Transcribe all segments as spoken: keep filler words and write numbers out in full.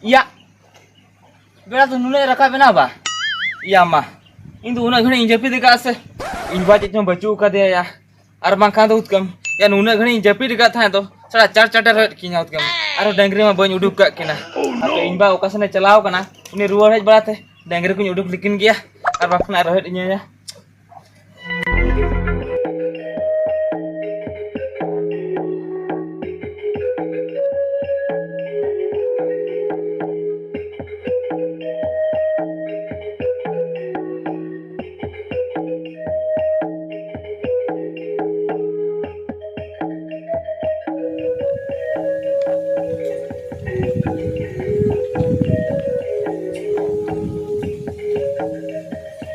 ᱤᱭᱟ, ᱵᱮᱲᱟ ᱫᱚ ᱱᱩᱱᱟᱹᱜ ᱨᱟᱠᱟᱵ ᱮᱱᱟ ᱵᱟ? ᱤᱭᱟ ᱢᱟ, ᱤᱧ ᱫᱚ ᱩᱱᱟᱹᱜ ᱜᱷᱟᱹᱲᱤᱡ ᱤᱧ ᱡᱟᱹᱯᱤᱫ ᱟᱠᱟᱫᱼᱟ ᱥᱮ, ᱤᱧ ᱵᱟ ᱪᱮᱫ ᱪᱚᱝ ᱵᱟᱹᱪᱩᱜ ᱟᱠᱟᱫᱮᱭᱟ ᱭᱟ᱾ ᱟᱨ ᱵᱟᱝᱠᱷᱟᱱ ᱫᱚ ᱩᱛᱠᱟᱹᱢ, ᱭᱟ ᱱᱩᱱᱟᱹᱜ ᱜᱷᱟᱹᱲᱤᱡ ᱤᱧ ᱡᱟᱹᱯᱤᱫ ᱟᱠᱟᱫ ᱛᱟᱦᱮᱸᱫ ᱫᱚ ᱥᱟᱲᱟ ᱪᱟᱨ ᱪᱟᱴᱮ ᱨᱚᱭᱮᱫ ᱠᱤᱧᱟ ᱩᱛᱠᱟᱹᱢ᱾ ᱟᱨᱦᱚᱸ ᱰᱟᱹᱝᱨᱤ ᱢᱟ ᱵᱟᱹᱧ ᱩᱰᱩᱠ ᱠᱟᱜ ᱠᱤᱱᱟ᱾ ᱟᱫᱚ ᱤᱧ ᱵᱟ ᱚᱠᱟ ᱥᱮᱱᱮ ᱪᱟᱞᱟᱣ ᱠᱟᱱᱟ, ᱩᱱᱤ ᱨᱩᱣᱟᱹᱲ ᱦᱮᱡ ᱵᱟᱲᱟᱛᱮ ᱰᱟᱹᱝᱨᱤ ᱠᱚᱧ ᱩᱰᱩᱠ ᱞᱮᱠᱤᱱ ᱜᱮᱭᱟ, ᱟᱨ ᱵᱟᱝᱠᱷᱟᱱ ᱟᱨ ᱨᱚᱭᱮᱫ ᱤᱧᱟᱹᱭᱟ᱾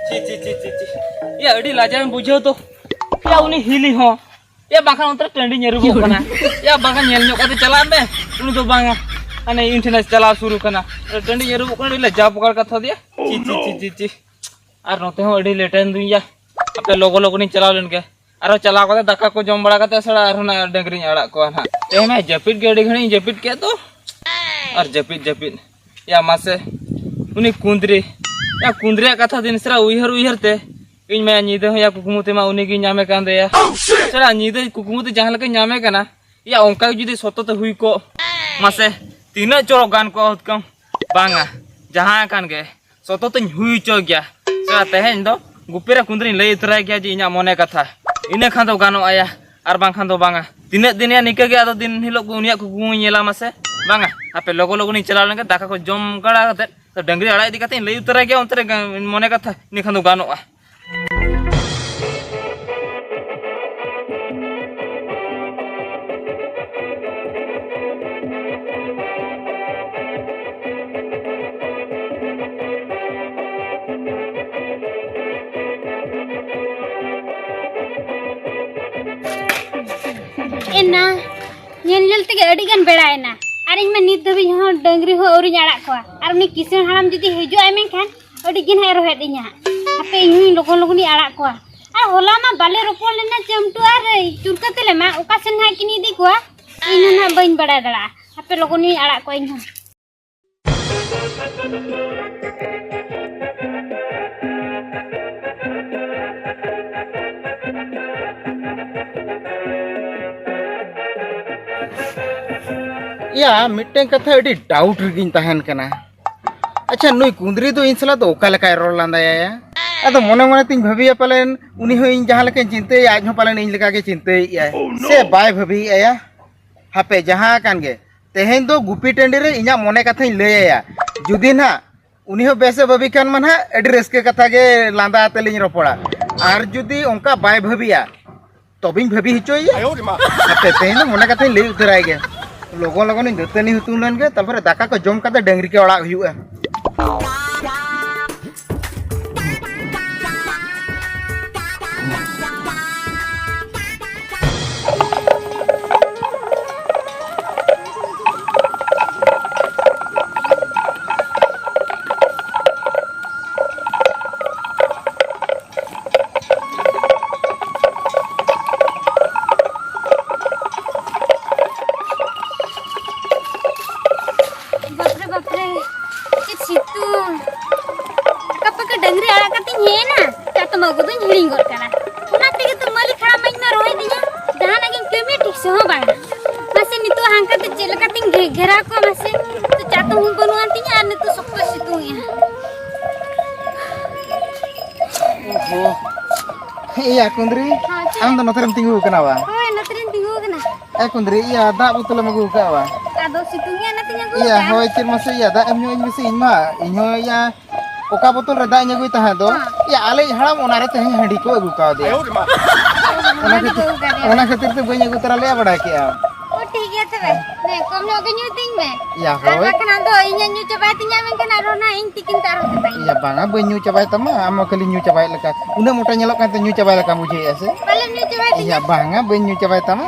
ᱪᱤ, ᱪᱤ, ᱪᱤ, ᱪᱤ, ᱪᱤ᱾ ᱭᱟ, ᱟᱹᱰᱤ ᱞᱟᱡᱟᱣ ᱤᱧ ᱵᱩᱡᱷᱟᱹᱣ ᱫᱚ᱾ ᱭᱟ, ᱩᱱᱤ ᱦᱤᱞᱤ ᱦᱚᱸ᱾ ᱭᱟ, ᱵᱟᱝᱠᱷᱟᱱ ᱚᱱᱛᱮ ᱨᱮ ᱴᱟᱺᱰᱤ ᱧᱮᱨᱩᱵᱚᱜ ᱠᱟᱱᱟ᱾ ᱭᱟ, ᱵᱟᱝᱠᱷᱟᱱ ᱧᱮᱞ ᱧᱚᱜ ᱠᱟᱛᱮ ᱪᱟᱞᱟᱜ ᱢᱮ᱾ ᱩᱱᱤ ᱫᱚ ᱵᱟᱝᱟ᱾ ᱦᱟᱱᱮ ᱤᱧ ᱴᱷᱮᱱᱮ ᱪᱟᱞᱟᱣ ᱥᱩᱨᱩ ᱠᱟᱱᱟ᱾ ᱴᱟᱺᱰᱤ ᱧᱮᱨᱩᱵᱚᱜ ᱠᱟᱱᱟ, ᱟᱹᱰᱤ ᱞᱟᱡᱟᱣ ᱯᱟᱠᱟᱲ ᱠᱟᱛᱷᱟ ᱫᱤᱭᱟ᱾ ᱪᱤ, ᱪᱤ, ᱪᱤ, ᱪᱤ, ᱪᱤ᱾ ᱟᱨ ᱱᱚᱛᱮ ᱦᱚᱸ ᱟᱹᱰᱤ ᱞᱮᱴᱮᱱ ᱫᱩᱧ ᱭᱟ᱾ ᱟᱯᱮ ᱞᱚᱜᱚ ᱞᱚᱜᱚᱱᱤᱧ ᱪᱟᱞᱟᱣ ᱞᱮᱱ ᱜᱮ᱾ ᱟᱨᱚ ᱪᱟᱞᱟᱣ ᱠᱟᱛᱮ ᱫᱟᱠᱟ ᱠᱚ ᱡᱚᱢ ᱵᱟᱲᱟ ᱠᱟᱛᱮ ᱥᱟᱲᱟ ᱟᱨᱦᱚᱸ ᱱᱟ ᱰᱟᱹᱝᱨᱤᱧ ᱟᱲᱟᱜ ᱠᱚᱣᱟ ᱱᱟᱦᱟᱜ᱾ ᱛᱮᱦᱮᱧ ᱢᱟ ᱡᱟᱹᱯᱤᱫ ᱜᱮ ᱟᱹᱰᱤ ᱜᱷᱟᱹᱲᱤᱡ ᱤᱧ ᱡᱟᱹᱯᱤᱫ ᱠᱮᱫ ᱫᱚ᱾ ᱟᱨ ᱡᱟᱹᱯᱤᱫ, ᱡᱟᱹᱯᱤᱫ᱾ ᱭᱟ ᱢᱟᱥᱮ, ᱩᱱᱤ ᱠᱩᱸᱫᱽᱨᱤ, ᱭᱟ ᱠᱩᱸᱫᱽᱨᱤᱭᱟᱜ ᱠᱟᱛᱷᱟ ᱫᱤᱱ ᱥᱟᱨᱟ ᱩᱭᱦᱟᱹᱨ ᱩᱭᱦᱟᱹᱨ ᱛᱮ ᱤᱧ ᱢᱟ ᱧᱤᱫᱟᱹ ᱦᱚᱸ ᱭᱟ ᱠᱩᱠᱢᱩ ᱛᱮᱢᱟ ᱩᱱᱤ ᱜᱤᱧ ᱧᱟᱢᱮ ᱠᱟᱱ ᱫᱚᱭᱟ᱾ ᱥᱟᱨᱟ ᱧᱤᱫᱟᱹ ᱠᱩᱠᱢᱩ ᱛᱮ ᱡᱟᱦᱟᱸ ᱞᱮᱠᱟᱧ ᱧᱟᱢᱮ ᱠᱟᱱᱟ, ᱭᱟ ᱚᱱᱠᱟ ᱜᱮ ᱡᱩᱫᱤ ᱥᱚᱛᱚ ᱛᱮ ᱦᱩᱭ ᱠᱚᱜ, ᱢᱟᱥᱮ ᱛᱤᱱᱟᱹᱜ ᱪᱚᱨᱚᱠ ᱜᱟᱱ ᱠᱚᱜ ᱦᱩᱛᱠᱟᱹᱢ᱾ ᱵᱟᱝᱟ, ᱡᱟᱦᱟᱸ ᱠᱟᱱ ᱜᱮ, ᱥᱚᱛᱚ ᱛᱮᱧ ᱦᱩᱭ ᱦᱚᱪᱚ ᱜᱮᱭᱟ᱾ ᱥᱟᱞᱟ ᱛᱮᱦᱮᱧ ᱫᱚ ᱜᱩᱯᱤ ᱨᱮ ᱠᱩᱸᱫᱽᱨᱤᱧ ᱞᱟᱹᱭ ᱩᱛᱟᱹᱨᱟᱭ ᱜᱮᱭᱟ ᱡᱮ ᱤᱧᱟᱹᱜ ᱢᱚᱱᱮ ᱠᱟᱛᱷᱟ᱾ ᱤᱱᱟᱹ ᱠᱷᱟᱱ ᱫᱚ ᱜᱟᱱᱚᱜᱼᱟ ᱭᱟ, ᱟᱨ ᱵᱟᱝᱠᱷᱟᱱ ᱫᱚ ᱵᱟᱝᱟ᱾ ᱛᱤᱱᱟᱹᱜ ᱫᱤᱱ ᱭᱟ ᱱᱤᱝᱠᱟᱹ ᱜᱮ, ᱟᱫᱚ ᱫᱤᱱ ᱦᱤᱞᱳᱜ ᱩᱱᱤᱭᱟᱜ ᱠᱩᱠᱢᱩᱧ ᱧᱮᱞᱟ ᱢᱟᱥᱮ? ᱵᱟᱝᱟ, ᱦᱟᱯᱮ ᱞᱚᱜᱚ ᱞᱚᱜᱚᱱᱤᱧ ᱪᱟᱞᱟᱣ ᱞᱮᱱ ᱜᱮ, ᱫᱟᱠᱟ ᱠᱚ ᱡᱚᱢ ᱵᱟᱲᱟ ᱠᱟᱛᱮᱫ ᱰᱟᱹᱝᱨᱤ ᱟᱲᱟᱜ ᱤᱫᱤ ᱠᱟᱛᱮᱧ ᱞᱟᱹᱭ ᱩᱛᱟᱹᱨᱟᱭ ᱜᱮᱭᱟ ᱚᱱᱛᱮ ᱨᱮ ᱜᱟ-, ᱢᱚᱱᱮ ᱠᱟᱛᱷᱟ, ᱤᱱᱟᱹ ᱠᱷᱟᱱ ᱫᱚ ᱜᱟᱱᱚᱜᱼᱟ᱾ ᱮᱱᱟ, ᱧᱮᱞ ᱧᱮᱞ ᱛᱮᱜᱮ ᱟᱹᱰᱤ ᱜᱟᱱ ᱵᱮᱲᱟᱭᱮᱱᱟ, ᱟᱨ ᱤᱧ ᱢᱟ ᱱᱤᱛ ᱫᱷᱟᱹᱵᱤᱡ ᱦᱚᱸ ᱰᱟᱹᱝᱨᱤ ᱦᱚᱸ ᱟᱹᱣᱨᱤᱧ ᱟᱲᱟᱜ ᱠᱚᱣᱟ᱾ ᱟᱨ ᱩᱱᱤ ᱠᱤᱥᱟᱹᱬ ᱦᱟᱲᱟᱢ ᱡᱩᱫᱤ ᱦᱤᱡᱩᱜ ᱟᱭ ᱢᱮᱱᱠᱷᱟᱱ, ᱟᱹᱰᱤ ᱜᱮ ᱱᱟᱦᱟᱜ ᱮ ᱨᱚᱦᱮᱫ ᱤᱧᱟ ᱦᱟᱸᱜ᱾ ᱦᱟᱯᱮ, ᱤᱧ ᱦᱚᱸᱧ ᱞᱚᱜᱚᱱ ᱞᱚᱜᱚᱱᱤᱧ ᱟᱲᱟᱜ ᱠᱚᱣᱟ᱾ ᱟᱨ ᱦᱚᱞᱟ ᱢᱟ ᱵᱟᱞᱮ ᱨᱚᱯᱚᱲ ᱞᱮᱱᱟ ᱪᱟᱹᱢᱴᱩ ᱟᱨ ᱪᱩᱨᱠᱟᱹ ᱛᱮᱞᱮ ᱢᱟ, ᱚᱠᱟ ᱥᱮᱱ ᱱᱟᱦᱟᱜ ᱠᱤᱱ ᱤᱫᱤ ᱠᱚᱣᱟ? ᱤᱧ ᱦᱚᱸ ᱱᱟᱦᱟᱜ ᱵᱟᱹᱧ ᱵᱟᱲᱟᱭ ᱫᱟᱲᱮᱭᱟᱜᱼᱟ᱾ ᱦᱟᱯᱮ ᱞᱚᱜᱚᱱ ᱤᱧ ᱟᱲᱟᱜ ᱠᱚᱣᱟ ᱤᱧ ᱦᱚᱸ᱾ ᱭᱟ, ᱢᱤᱫᱴᱮᱱ ᱠᱟᱛᱷᱟ ᱟᱹᱰᱤ ᱰᱟᱣᱩᱴ ᱨᱮᱜᱤᱧ ᱛᱟᱦᱮᱱ ᱠᱟᱱᱟ᱾ ᱟᱪᱪᱷᱟ, ᱱᱩᱭ ᱠᱩᱸᱫᱽᱨᱤ ᱫᱚ ᱤᱧ ᱥᱟᱞᱟᱜ ᱫᱚ ᱚᱠᱟ ᱞᱮᱠᱟᱭ ᱨᱚᱲ ᱞᱟᱸᱫᱟᱭᱟ? ᱟᱫᱚ ᱢᱚᱱᱮ ᱢᱚᱱᱮ ᱛᱤᱧ ᱵᱷᱟᱹᱵᱤᱭᱟ, ᱯᱟᱞᱮᱱ ᱩᱱᱤ ᱦᱚᱸ ᱤᱧ ᱡᱟᱦᱟᱸ ᱞᱮᱠᱟᱧ ᱪᱤᱱᱛᱟᱹᱭᱮᱭᱟ, ᱟᱡ ᱦᱚᱸ ᱯᱟᱞᱮᱱ ᱤᱧ ᱞᱮᱠᱟ ᱜᱮ ᱪᱤᱱᱛᱟᱹᱭᱮᱫᱼᱟᱭ᱾ ᱥᱮ ᱵᱟᱭ ᱵᱷᱟᱹᱵᱤᱭᱮᱫᱼᱟ? ᱦᱟᱯᱮ, ᱡᱟᱦᱟᱸ ᱟᱠᱟᱱ ᱜᱮ, ᱛᱮᱦᱮᱧ ᱫᱚ ᱜᱩᱯᱤ ᱴᱟᱺᱰᱤ ᱨᱮ ᱤᱧᱟᱹᱜ ᱢᱚᱱᱮ ᱠᱟᱛᱷᱟᱧ ᱞᱟᱹᱭ ᱟᱭᱟ᱾ ᱡᱩᱫᱤ ᱱᱟᱦᱟᱜ ᱩᱱᱤ ᱦᱚᱸ ᱵᱮᱥ ᱮ ᱵᱷᱟᱹᱵᱤ ᱠᱷᱟᱱ ᱢᱟ ᱱᱟᱦᱟᱜ, ᱟᱹᱰᱤ ᱨᱟᱹᱥᱠᱟᱹ ᱠᱟᱛᱷᱟ ᱜᱮ ᱞᱟᱸᱫᱟ ᱟᱛᱮ ᱞᱤᱧ ᱨᱚᱯᱚᱲᱟ᱾ ᱟᱨ ᱡᱩᱫᱤ ᱚᱱᱠᱟ ᱵᱟᱭ ᱵᱷᱟᱹᱵᱤᱭᱟ, ᱛᱚᱵᱮᱧ ᱵᱷᱟᱹᱵᱤ ᱦᱚᱪᱚᱭᱮᱭᱟ᱾ ᱟᱭᱳ ᱨᱮ ᱢᱟ᱾ ᱦᱟᱯᱮ, ᱛᱮᱦᱮᱧ ᱫᱚ ᱢᱚᱱᱮ ᱠᱟᱛᱷᱟᱧ ᱞᱟᱹᱭ ᱩᱛᱟᱹᱨᱟᱭ ᱜᱮ᱾ ᱞᱚᱜᱚᱱ ᱞᱚᱜᱚᱱᱤᱧ ᱫᱟᱹᱛᱟᱹᱱᱤ ᱦᱩᱛᱩᱢ ᱞᱮᱱ ᱜᱮ, ᱛᱟᱨᱯᱚᱨᱮ ᱫᱟᱠᱟ ᱠᱚ ᱡᱚᱢ ᱠᱟᱛᱮ ᱰᱟᱹᱝᱨᱤ ᱠᱚ ᱟᱲᱟᱜ ᱦᱩᱭᱩᱜᱼᱟ᱾ ᱵᱟᱯᱨᱮ, ᱵᱟᱯᱨᱮ, ᱪᱮᱫ ᱥᱤᱛᱩᱝ! ᱟᱠᱟ ᱯᱟᱠᱟ ᱰᱟᱹᱝᱨᱤ ᱟᱲᱟᱜ ᱠᱟᱛᱮᱧ ᱦᱮᱡ ᱮᱱᱟ, ᱪᱟᱛᱚᱢ ᱟᱹᱜᱩ ᱫᱚᱧ ᱦᱤᱲᱤᱧ ᱜᱚᱫ ᱠᱟᱫᱟ᱾ ᱚᱱᱟ ᱛᱮᱜᱮ ᱛᱚ ᱢᱟᱹᱞᱤᱠ ᱦᱟᱲᱟᱢ ᱢᱟᱧ ᱢᱟ ᱨᱚᱦᱮᱫᱤᱧᱟ, ᱡᱟᱦᱟᱱᱟᱜ ᱜᱤᱧ ᱠᱟᱹᱢᱤ ᱴᱷᱤᱠ ᱥᱮ ᱦᱚᱸ ᱵᱟᱝᱟ᱾ ᱢᱟᱥᱮ ᱱᱤᱛᱚᱜ ᱦᱟᱱᱠᱟ ᱛᱮ ᱪᱮᱫ ᱞᱮᱠᱟᱛᱤᱧ ᱜᱷᱮ-, ᱜᱷᱮᱨᱟᱣ ᱠᱚᱣᱟ ᱢᱟᱥᱮ? ᱱᱤᱛᱚᱜ ᱪᱟᱛᱚᱢ ᱦᱚᱸ ᱵᱟᱹᱱᱩᱜ ᱟᱱ ᱛᱤᱧᱟ ᱟᱨ ᱱᱤᱛᱚᱜ ᱥᱚᱠᱛᱚ ᱥᱤᱛᱩᱝ ᱮᱜᱼᱟ᱾ ᱳᱦᱳ᱾ ᱦᱮᱸ, ᱤᱭᱟᱹ ᱠᱩᱸᱫᱽᱨᱤ, ᱦᱮᱸ, ᱪᱮᱫ? ᱟᱢ ᱫᱚ ᱱᱚᱛᱮ ᱨᱮᱢ ᱛᱤᱸᱜᱩ ᱟᱠᱟᱱᱟ ᱵᱟ? ᱦᱳᱭ, ᱱᱚᱛᱮ ᱨᱮᱧ ᱛᱤᱸᱜᱩ ᱟᱠᱟᱱᱟ᱾ ᱮ ᱠᱩᱸᱫᱽᱨᱤ, ᱤᱭᱟᱹ ᱫᱟᱜ ᱵᱳᱛᱚᱞᱮᱢ ᱟᱹᱜᱩ ᱟᱠᱟᱫᱼᱟ ᱵᱟ? ᱟᱫᱚ ᱥᱤᱛᱩᱝ ᱜᱮ ᱚᱱᱟᱛᱤᱧ ᱟᱹᱜᱩ ᱤᱭᱟᱹ, ᱟᱠᱟᱫᱼᱟ᱾ ᱦᱳᱭ, ᱪᱮᱫ ᱢᱟᱥᱮ, ᱤᱭᱟᱹ ᱫᱟᱜ ᱮᱢ ᱧᱩ ᱟᱹᱧ ᱢᱮᱥᱮ, ᱤᱧ ᱢᱟ, ᱤᱧ ᱦᱚᱸ ᱤᱭᱟᱹ ᱚᱠᱟ ᱵᱳᱛᱚᱞ ᱨᱮ ᱫᱟᱜ ᱤᱧ ᱟᱹᱜᱩᱭ ᱛᱟᱦᱮᱸᱫ ᱫᱚ, ᱦᱮᱸ᱾ ᱤᱭᱟᱹ ᱟᱞᱮᱭᱤᱡ ᱦᱟᱲᱟᱢ ᱚᱱᱟ ᱨᱮ ᱛᱮᱦᱮᱧ ᱦᱟᱺᱰᱤ ᱠᱚ ᱟᱹᱜᱩ ᱠᱟᱣᱫᱮᱭᱟ᱾ ᱚᱱᱟ ᱚᱱᱟ ᱫᱚ ᱠᱷᱟᱹᱛᱤᱨ, ᱟᱹᱜᱩ ᱠᱟᱫᱮᱭᱟ᱾ ᱚᱱᱟ ᱠᱷᱟᱹᱛᱤᱨ ᱛᱮ ᱵᱟᱹᱧ ᱟᱹᱜᱩ ᱛᱚᱨᱟ ᱞᱮᱫᱼᱟ, ᱵᱟᱰᱟᱭ ᱠᱮᱜᱼᱟᱢ᱾ ᱚ, ᱴᱷᱤᱠ ᱜᱮᱭᱟ ᱛᱚᱵᱮ᱾ ᱦᱮᱸ, ᱠᱚᱢ ᱧᱚᱜ ᱜᱮ ᱧᱩᱭ ᱛᱤᱧ ᱢᱮ᱾ ᱭᱟ, ᱟᱨ ᱦᱳᱭ᱾ ᱵᱟᱠᱷᱟᱱ ᱟᱫᱚ ᱤᱧᱮ ᱧᱩ ᱪᱟᱵᱟᱭ ᱛᱤᱧᱟ, ᱢᱮᱱᱠᱷᱟᱱ ᱟᱨᱦᱚᱸ ᱱᱟᱜ ᱤᱧ ᱛᱤᱠᱤᱱ ᱛᱮ ᱟᱨᱦᱚᱸ ᱪᱟᱵᱟᱭᱟ᱾ ᱭᱟ, ᱵᱟᱝᱟ, ᱵᱟᱹᱧ ᱧᱩ ᱪᱟᱵᱟᱭ ᱛᱟᱢᱟ, ᱟᱢ ᱢᱟ ᱠᱷᱟᱹᱞᱤ ᱧᱩ ᱪᱟᱵᱟᱭᱮᱫ ᱞᱮᱠᱟ᱾ ᱩᱱᱟᱹᱜ ᱢᱚᱴᱟ ᱧᱮᱞᱚᱜ ᱠᱟᱱᱛᱮ ᱧᱩ ᱪᱟᱵᱟᱭ ᱞᱮᱠᱟᱢ ᱵᱩᱡᱷᱟᱹᱣᱮᱫᱼᱟ ᱥᱮ? ᱯᱟᱞᱮᱢ ᱧᱩ ᱪᱟᱵᱟᱭ ᱛᱤᱧᱟ᱾ ᱭᱟ, ᱵᱟᱝᱟ, ᱵᱟᱹᱧ ᱧᱩ ᱪᱟᱵᱟᱭ ᱛᱟᱢᱟ᱾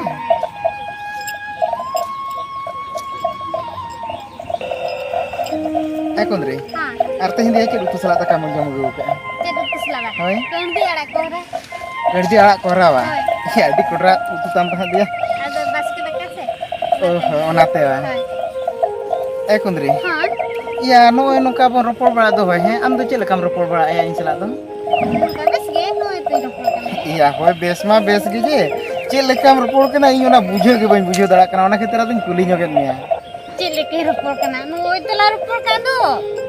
ᱮ ᱠᱩᱸᱫᱽᱨᱤ, ᱦᱮᱸ᱾ ᱟᱨ ᱛᱮᱦᱮᱧ ᱫᱚ ᱪᱮᱫ ᱩᱛᱩ ᱥᱟᱞᱟᱜ ᱫᱟᱠᱟᱢ ᱡᱚᱢ ᱟᱹᱜᱩ ᱠᱟᱜᱼᱟ? ᱪᱮᱫ ᱩᱛᱩ ᱥᱟᱞᱟᱜ? ᱦᱳᱭ᱾ ᱠᱩᱲᱢᱤ ᱟᱲᱟᱜ ᱠᱚᱦᱨᱟ᱾ ᱠᱩᱲᱢᱤ ᱟᱲᱟᱜ ᱠᱚᱦᱨᱟ ᱵᱟ? ᱦᱳᱭ᱾ ᱭᱟ, ᱟᱹᱰᱤ ᱠᱚᱰᱨᱟ ᱩᱛᱩ ᱛᱟᱢ ᱛᱟᱦᱮᱸᱫ ᱫᱚᱭᱟ᱾ ᱟᱫᱚ ᱵᱟᱥᱠᱮ ᱫᱟᱠᱟ ᱥᱮ? ᱚ ᱦᱚᱸ, ᱚᱱᱟᱛᱮ ᱵᱟᱝ? ᱦᱳᱭ᱾ ᱮ ᱠᱩᱸᱫᱽᱨᱤ, ᱦᱳᱭ᱾ ᱤᱭᱟ, ᱱᱚᱜᱼᱚᱭ ᱱᱚᱝᱠᱟ ᱵᱚᱱ ᱨᱚᱯᱚᱲ ᱵᱟᱲᱟ ᱫᱚ ᱦᱳᱭ, ᱦᱮᱸ? ᱟᱢ ᱫᱚ ᱪᱮᱫ ᱞᱮᱠᱟᱢ ᱨᱚᱯᱚᱲ ᱵᱟᱲᱟᱜᱼᱟ ᱤᱧ ᱥᱟᱞᱟᱜ ᱫᱚ? ᱵᱮᱥ ᱜᱮ, ᱱᱚᱜᱼᱚᱭ ᱛᱚᱧ ᱨᱚᱯᱚᱲ ᱠᱟᱱᱟ᱾ ᱤᱭᱟ, ᱦᱳᱭ, ᱵᱮᱥ ᱢᱟ ᱵᱮᱥ ᱜᱮ, ᱡᱮ ᱪᱮᱫ ᱞᱮᱠᱟᱢ ᱨᱚᱯᱚᱲ ᱠᱟᱱᱟ ᱤᱧ ᱚᱱᱟ ᱵᱩᱡᱷᱟᱹᱣ ᱜᱮ ᱵᱟᱹᱧ ᱵᱩᱡᱷᱟᱹᱣ ᱫᱟᱲᱮᱭᱟᱜ ᱠᱟᱱᱟ, ᱚᱱᱟ ᱠᱷᱟᱹᱛᱤᱨ ᱟᱫᱚᱧ ᱠᱩᱞᱤ ᱧᱚᱜᱮᱫ ᱢᱮᱭᱟ᱾ ᱪᱮᱫ ᱞᱮᱠᱟᱧ ᱨᱚᱯᱚᱲ ᱠᱟᱱᱟ? ᱱᱚᱜᱼᱚᱭ ᱛᱚᱞᱟᱝ ᱨᱚᱯᱚᱲ ᱠᱟᱱ ᱫᱚ᱾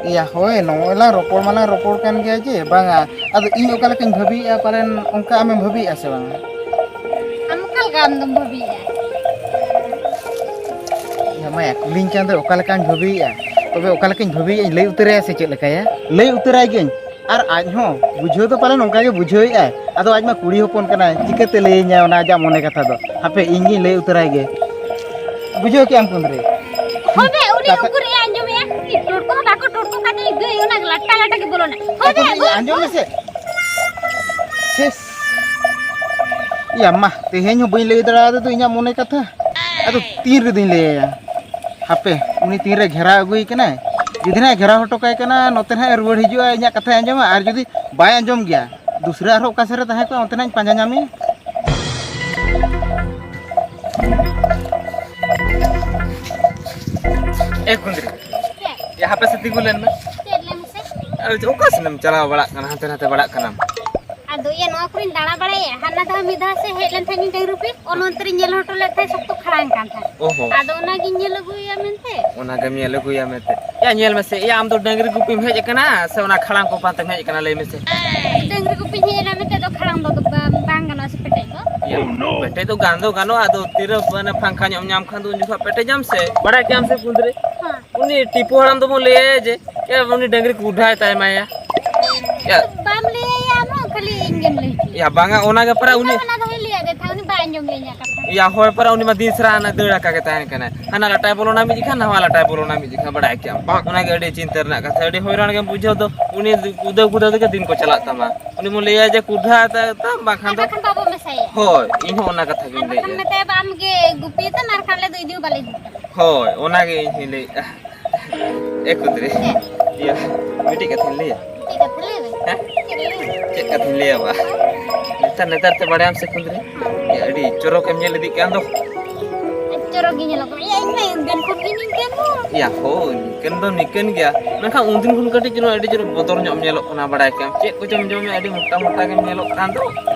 ᱤᱭᱟ, ᱦᱳᱭ, ᱱᱚᱜᱼᱚᱭ ᱞᱟᱝ ᱨᱚᱯᱚᱲ ᱢᱟᱞᱟᱝ ᱨᱚᱯᱚᱲ ᱠᱟᱱ ᱜᱮᱭᱟ ᱡᱮ, ᱵᱟᱝᱟ, ᱟᱫᱚ ᱤᱧ ᱚᱠᱟ ᱞᱮᱠᱟᱧ ᱵᱷᱟᱹᱵᱤᱭᱮᱫᱼᱟ, ᱯᱟᱞᱮᱱ ᱚᱱᱠᱟ ᱟᱢᱮᱢ ᱵᱷᱟᱹᱵᱤᱭᱮᱫᱼᱟ ᱥᱮ ᱵᱟᱝᱟ? ᱟᱢ ᱚᱠᱟ ᱞᱮᱠᱟ ᱟᱢ ᱫᱚᱢ ᱵᱷᱟᱹᱵᱤᱭᱮᱫᱼᱟ? ᱤᱭᱟ, ᱢᱟᱭᱟ, ᱠᱩᱞᱤᱧ ᱠᱟᱱ ᱫᱚ ᱚᱠᱟ ᱞᱮᱠᱟᱧ ᱵᱷᱟᱹᱵᱤᱭᱮᱫᱼᱟ, ᱛᱚᱵᱮ ᱚᱠᱟ ᱞᱮᱠᱟᱧ ᱵᱷᱟᱹᱵᱤᱭᱮᱫᱼᱟᱧ ᱞᱟᱹᱭ ᱩᱛᱟᱹᱨᱟᱭᱟ ᱥᱮ ᱪᱮᱫ ᱞᱮᱠᱟᱭᱟ? ᱞᱟᱹᱭ ᱩᱛᱟᱹᱨᱟᱭ ᱜᱤᱭᱟᱹᱧ᱾ ᱟᱨ ᱟᱡ ᱦᱚᱸ ᱵᱩᱡᱷᱟᱹᱣ ᱫᱚ ᱯᱟᱞᱮᱱ ᱚᱱᱠᱟ ᱜᱮ ᱵᱩᱡᱷᱟᱹᱣᱮᱫᱼᱟᱭ, ᱟᱫᱚ ᱟᱡ ᱢᱟ ᱠᱩᱲᱤ ᱦᱚᱯᱚᱱ ᱠᱟᱱᱟᱭ, ᱪᱤᱠᱟᱹᱛᱮ ᱞᱟᱹᱭᱟᱹᱧᱟᱭ ᱚᱱᱟ ᱟᱡᱟᱜ ᱢᱚᱱᱮ ᱠᱟᱛᱷᱟ ᱫᱚ? ᱦᱟᱯᱮ, ᱤᱧ ᱜᱤᱧ ᱞᱟᱹᱭ ᱩᱛᱟᱹᱨᱟᱭ ᱜᱮ᱾ ᱵᱩᱡᱷᱟᱹᱣ ᱠᱮᱜᱼᱟᱢ ᱠᱩᱸᱫᱽᱨᱤ? ᱦᱳᱭ ᱵᱮ, ᱩᱱᱤ ᱠᱟᱛᱷᱟ ᱩᱠᱩᱨ ᱮ ᱟᱸᱡᱚᱢᱮᱜᱼᱟ? ᱴᱚᱴᱠᱚ ᱦᱚᱸ ᱵᱟᱠᱚ ᱴᱚᱴᱠᱚ ᱠᱟᱱ ᱜᱟᱹᱭ ᱚᱱᱟ ᱞᱟᱴᱟ ᱞᱟᱴᱟ ᱜᱮ ᱵᱚᱞᱚᱱᱟ᱾ ᱦᱳᱭ ᱵᱮ, ᱟᱫᱚ ᱟᱸᱡᱚᱢ ᱢᱮᱥᱮ᱾ ᱥᱮᱥ᱾ ᱤᱭᱟ ᱢᱟ, ᱛᱮᱦᱮᱧ ᱦᱚᱸ ᱵᱟᱹᱧ ᱞᱟᱹᱭ ᱫᱟᱲᱮᱭᱟᱫᱟ ᱫᱚ ᱤᱧᱟᱹᱜ ᱢᱚᱱᱮ ᱠᱟᱛᱷᱟ᱾ ᱟᱫᱚ ᱛᱤᱱ ᱨᱮᱫᱚᱧ ᱞᱟᱹᱭᱟᱭᱟ? ᱦᱟᱯᱮ, ᱩᱱᱤ ᱛᱤᱱᱨᱮ ᱜᱷᱮᱨᱟᱣ ᱟᱹᱜᱩᱭᱮ ᱠᱟᱱᱟᱭ, ᱡᱩᱫᱤ ᱱᱟᱦᱟᱜ ᱜᱷᱮᱨᱟᱣ ᱦᱚᱴᱚ ᱠᱟᱭ ᱠᱟᱱᱟ, ᱱᱚᱛᱮ ᱱᱟᱦᱟᱜ ᱮ ᱨᱩᱣᱟᱹᱲ ᱦᱤᱡᱩᱜᱼᱟ, ᱤᱧᱟᱹᱜ ᱠᱟᱛᱷᱟᱭ ᱟᱸᱡᱚᱢᱟ, ᱟᱨ ᱡᱩᱫᱤ ᱵᱟᱭ ᱟᱸᱡᱚᱢ ᱜᱮᱭᱟ, ᱫᱩᱥᱨᱟ ᱟᱨᱦᱚᱸ ᱚᱠᱟ ᱥᱮᱫ ᱨᱮ ᱛᱟᱦᱮᱸ ᱠᱚᱜᱼᱟ, ᱚᱱᱛᱮ ᱱᱟᱦᱟᱜ ᱤᱧ ᱯᱟᱸᱡᱟ ᱧᱟᱢᱮᱭᱟ᱾ ᱮ ᱠᱩᱸᱫᱽᱨᱤ, ᱪᱮᱫ? ᱭᱟ ᱦᱟᱯᱮ ᱥᱮ ᱛᱤᱸᱜᱩ ᱞᱮᱱ ᱢᱮ᱾ ᱪᱮᱫ ᱞᱟᱹᱭ ᱢᱮᱥᱮ? ᱟᱨ ᱚᱠᱟ ᱥᱮᱱᱮᱢ ᱪᱟᱞᱟᱣ ᱵᱟᱲᱟᱜ ᱠᱟᱱᱟ, ᱦᱟᱱᱛᱮ ᱱᱟᱛᱮ ᱵᱟᱲᱟᱜ ᱠᱟᱱᱟᱢ? ᱟᱫᱚ ᱤᱭᱟᱹ, ᱱᱚᱣᱟ ᱠᱚᱨᱮᱧ ᱫᱟᱬᱟ ᱵᱟᱲᱟᱭᱟ᱾ ᱦᱟᱱᱟ ᱫᱷᱟᱣ ᱢᱤᱫ ᱫᱷᱟᱣ ᱥᱮ ᱦᱮᱡ ᱞᱮᱱ ᱛᱟᱦᱮᱸᱫ ᱤᱧ ᱰᱟᱹᱝᱨᱤ ᱜᱩᱯᱤ, ᱚᱱ ᱚᱱᱛᱮ ᱨᱤᱧ ᱧᱮᱞ ᱦᱚᱴᱚ ᱞᱮᱫ ᱛᱟᱦᱮᱸᱫ, ᱥᱚᱠᱛᱚ ᱠᱷᱟᱲᱟᱝ ᱠᱟᱱ ᱛᱟᱦᱮᱸᱫ᱾ ᱚ ᱦᱚᱸ᱾ ᱟᱫᱚ ᱚᱱᱟᱜᱤᱧ ᱧᱮᱞ ᱟᱹᱜᱩᱭᱮᱭᱟ ᱢᱮᱱᱛᱮ᱾ ᱚᱱᱟ ᱜᱮᱢ ᱧᱮᱞ ᱟᱹᱜᱩᱭᱟ ᱢᱮᱱᱛᱮ᱾ ᱭᱟ, ᱧᱮᱞ ᱢᱮᱥᱮ, ᱭᱟ, ᱟᱢ ᱫᱚ ᱰᱟᱹᱝᱨᱤ ᱜᱩᱯᱤᱢ ᱦᱮᱡ ᱟᱠᱟᱱᱟ ᱥᱮ ᱚᱱᱟ ᱠᱷᱟᱲᱟᱝ ᱠᱚ ᱯᱟᱱᱛᱮᱢ ᱦᱮᱡ ᱟᱠᱟᱱᱟ, ᱞᱟᱹᱭ ᱢᱮᱥᱮ? ᱰᱟᱹᱝᱨᱤ ᱜᱩᱯᱤᱧ ᱦᱮᱡ ᱮᱱᱟ ᱢᱮᱱᱛᱮ ᱫᱚ ᱠᱷᱟᱲᱟᱝ ᱫᱚ ᱵᱟᱝ, ᱵᱟᱝ ᱜᱟᱱᱚᱜᱼᱟ ᱥᱮ ᱯᱮᱴᱮᱡ ᱫᱚ? ᱭᱟ, ᱯᱮᱴᱮᱡ ᱫᱚ ᱜᱟᱱ ᱫᱚ ᱜᱟᱱᱚᱜᱼᱟ, ᱟᱫᱚ ᱛᱤᱨᱮ ᱢᱟᱱᱮ ᱯᱷᱟᱝᱠᱟ ᱧᱚᱜ ᱮᱢ ᱧᱟᱢ ᱠᱷᱟᱱ ᱫᱚ ᱩᱱ ᱡᱚᱠᱷᱚᱱ ᱯᱮᱴᱮᱡᱟᱢ ᱥᱮ᱾ ᱵᱟᱲᱟᱭ ᱠᱮᱜᱼᱟᱢ ᱥᱮ ᱠᱩᱸᱫᱽᱨᱤ? ᱦᱮᱸ᱾ ᱩᱱᱤ ᱴᱤᱯᱩ ᱦᱟᱲᱟᱢ ᱫᱚᱵᱚᱱ ᱞᱟᱹᱭᱟᱭᱟ ᱡᱮ, ᱭᱟ, ᱩᱱᱤ ᱰᱟᱹᱝᱨᱤ ᱠᱩᱰᱷᱟᱭ ᱛᱟᱭ ᱢᱟᱭᱟ᱾ ᱭᱟ᱾ ᱵᱟᱢ ᱞᱟᱹᱭᱟᱭᱟ ᱟᱢ ᱦᱚᱸ, ᱠᱷᱟᱹᱞᱤ ᱤᱧ ᱜᱮᱢ ᱞᱟᱹᱭ ᱦᱚᱪᱚᱭᱟ᱾ ᱭᱟ, ᱵᱟᱝᱟ, ᱚᱱᱟ ᱜᱮ ᱯᱟᱨᱟ ᱩᱱᱤ ᱚᱱᱟ ᱫᱚ ᱦᱩᱭ ᱞᱟᱹᱭᱟ ᱫᱮ, ᱛᱷᱟ ᱩᱱᱤ ᱵᱟᱭ ᱟᱸᱡᱚᱢ ᱞᱟᱹᱭᱟ ᱤᱧᱟᱹᱜ ᱠᱟᱛᱷᱟ᱾ ᱭᱟ, ᱦᱳᱭ, ᱯᱟᱨᱟ ᱩᱱᱤ ᱢᱟ ᱫᱤᱱ ᱥᱟᱨᱟ ᱦᱟᱱᱟ ᱫᱟᱹᱲ ᱟᱠᱟ ᱜᱮ ᱛᱟᱦᱮᱱ ᱠᱟᱱᱟᱭ᱾ ᱦᱟᱱᱟ ᱞᱟᱴᱟᱭ ᱵᱚᱞᱚᱱᱟ ᱢᱤᱫ ᱡᱚᱠᱷᱟ, ᱱᱟᱣᱟ ᱞᱟᱴᱟᱭ ᱵᱚᱞᱚᱱᱟ ᱢᱤᱫ ᱡᱚᱠᱷᱟ, ᱵᱟᱲᱟᱭ ᱠᱮᱜᱼᱟᱢ᱾ ᱚᱱᱟ ᱜᱮ ᱟᱹᱰᱤ ᱪᱤᱱᱛᱟᱹ ᱨᱮᱱᱟᱜ ᱠᱟᱛᱷᱟ, ᱟᱹᱰᱤ ᱦᱚᱭᱨᱟᱱ ᱜᱮᱢ ᱵᱩᱡᱷᱟᱹᱣ ᱫᱚ᱾ ᱩᱱᱤ ᱠᱩᱫᱟᱹᱣ ᱠᱩᱫᱟᱹᱣ ᱛᱮᱜᱮ ᱫᱤᱱ ᱠᱚ ᱪᱟᱞᱟᱜ ᱛᱟᱢᱟ᱾ ᱩᱱᱤ ᱵᱚᱱ ᱞᱟᱹᱭᱟ ᱡᱮ ᱠᱩᱰᱷᱟ ᱛᱟ-, ᱛᱟᱢ, ᱵᱟᱝᱠᱷᱟᱱ ᱟᱨ ᱫᱚ ᱵᱟᱠᱷᱟᱱ ᱵᱟᱵᱚ ᱢᱮᱥᱟᱭᱟ᱾ ᱦᱳᱭ, ᱤᱧ ᱦᱚᱸ ᱚᱱᱟ ᱠᱟᱛᱷᱟ ᱟᱨ ᱜᱤᱧ ᱵᱟᱠᱷᱟᱱ ᱞᱟᱹᱭᱮᱜᱼᱟ᱾ ᱢᱮᱛᱟᱭᱟ ᱵᱟ ᱟᱢ ᱜᱮ ᱜᱩᱯᱤ ᱛᱟᱢ, ᱟᱨ ᱠᱷᱟᱱ ᱞᱮ ᱫᱚ ᱤᱫᱤ ᱦᱚᱸ ᱵᱟᱞᱮ ᱤᱫᱤ ᱛᱟᱢᱟ᱾ ᱦᱳᱭ, ᱚᱱᱟ ᱜᱮ ᱤᱧ ᱦᱚᱸᱧ ᱞᱟᱹᱭᱮᱜᱼᱟ᱾ ᱮ ᱠᱩᱫᱽᱨᱤ, ᱪᱮᱫ? ᱤᱭᱟᱹ, ᱢᱤᱫᱴᱤᱡ ᱠᱟᱛᱷᱟᱧ ᱞᱟᱹᱭᱟ᱾ ᱪᱮᱫ ᱠᱟᱛᱷᱟ ᱞᱟᱹᱭ ᱢᱮ? ᱦᱮᱸ? ᱪᱮᱫ ᱞᱟᱹᱭ ᱢᱮ? ᱪᱮᱫ ᱠᱟᱛᱷᱟᱧ ᱞᱟᱹᱭᱟ ᱵᱟ? ᱱᱮᱛᱟᱨ, ᱱᱮᱛᱟᱨ ᱛᱮ ᱵᱟᱲᱟᱭᱟᱢ ᱥᱮ ᱠᱩᱫᱽᱨᱤ? ᱦᱮᱸ᱾ ᱤᱭᱟᱹ, ᱟᱹᱰᱤ ᱪᱚᱨᱚᱠ ᱮᱢ ᱧᱮᱞ ᱤᱫᱤᱜ ᱠᱟᱱ ᱫᱚ᱾ ᱪᱚᱨᱚᱠ ᱜᱮ ᱧᱮᱞᱚᱜ ᱠᱟᱱᱟ᱾ ᱭᱟ, ᱤᱧ ᱢᱟ ᱩᱱᱫᱤᱱ ᱠᱷᱚᱱ ᱜᱮ ᱱᱤᱝᱠᱟᱹᱱ ᱦᱚᱲ᱾ ᱭᱟ ᱦᱳ, ᱱᱤᱝᱠᱟᱹᱱ ᱫᱚ ᱱᱤᱝᱠᱟᱹᱱ ᱜᱮᱭᱟ, ᱢᱮᱱᱠᱷᱟᱱ ᱩᱱᱫᱤᱱ ᱠᱷᱚᱱ ᱠᱟᱹᱴᱤᱡ ᱪᱩᱞᱩᱝ ᱟᱹᱰᱤ ᱡᱳᱨ ᱵᱚᱫᱚᱞ ᱧᱚᱜ ᱮᱢ ᱧᱮᱞᱚᱜ ᱠᱟᱱᱟ, ᱵᱟᱲᱟᱭ ᱠᱮᱭᱟᱢ᱾ ᱪᱮᱫ ᱠᱚᱪᱚᱢ ᱡᱚᱢᱮᱫ, ᱟᱹᱰᱤ ᱢᱚᱴᱟ ᱢᱚᱴᱟ ᱜᱮᱢ ᱧᱮᱞᱚᱜ ᱠᱟᱱ ᱫᱚ᱾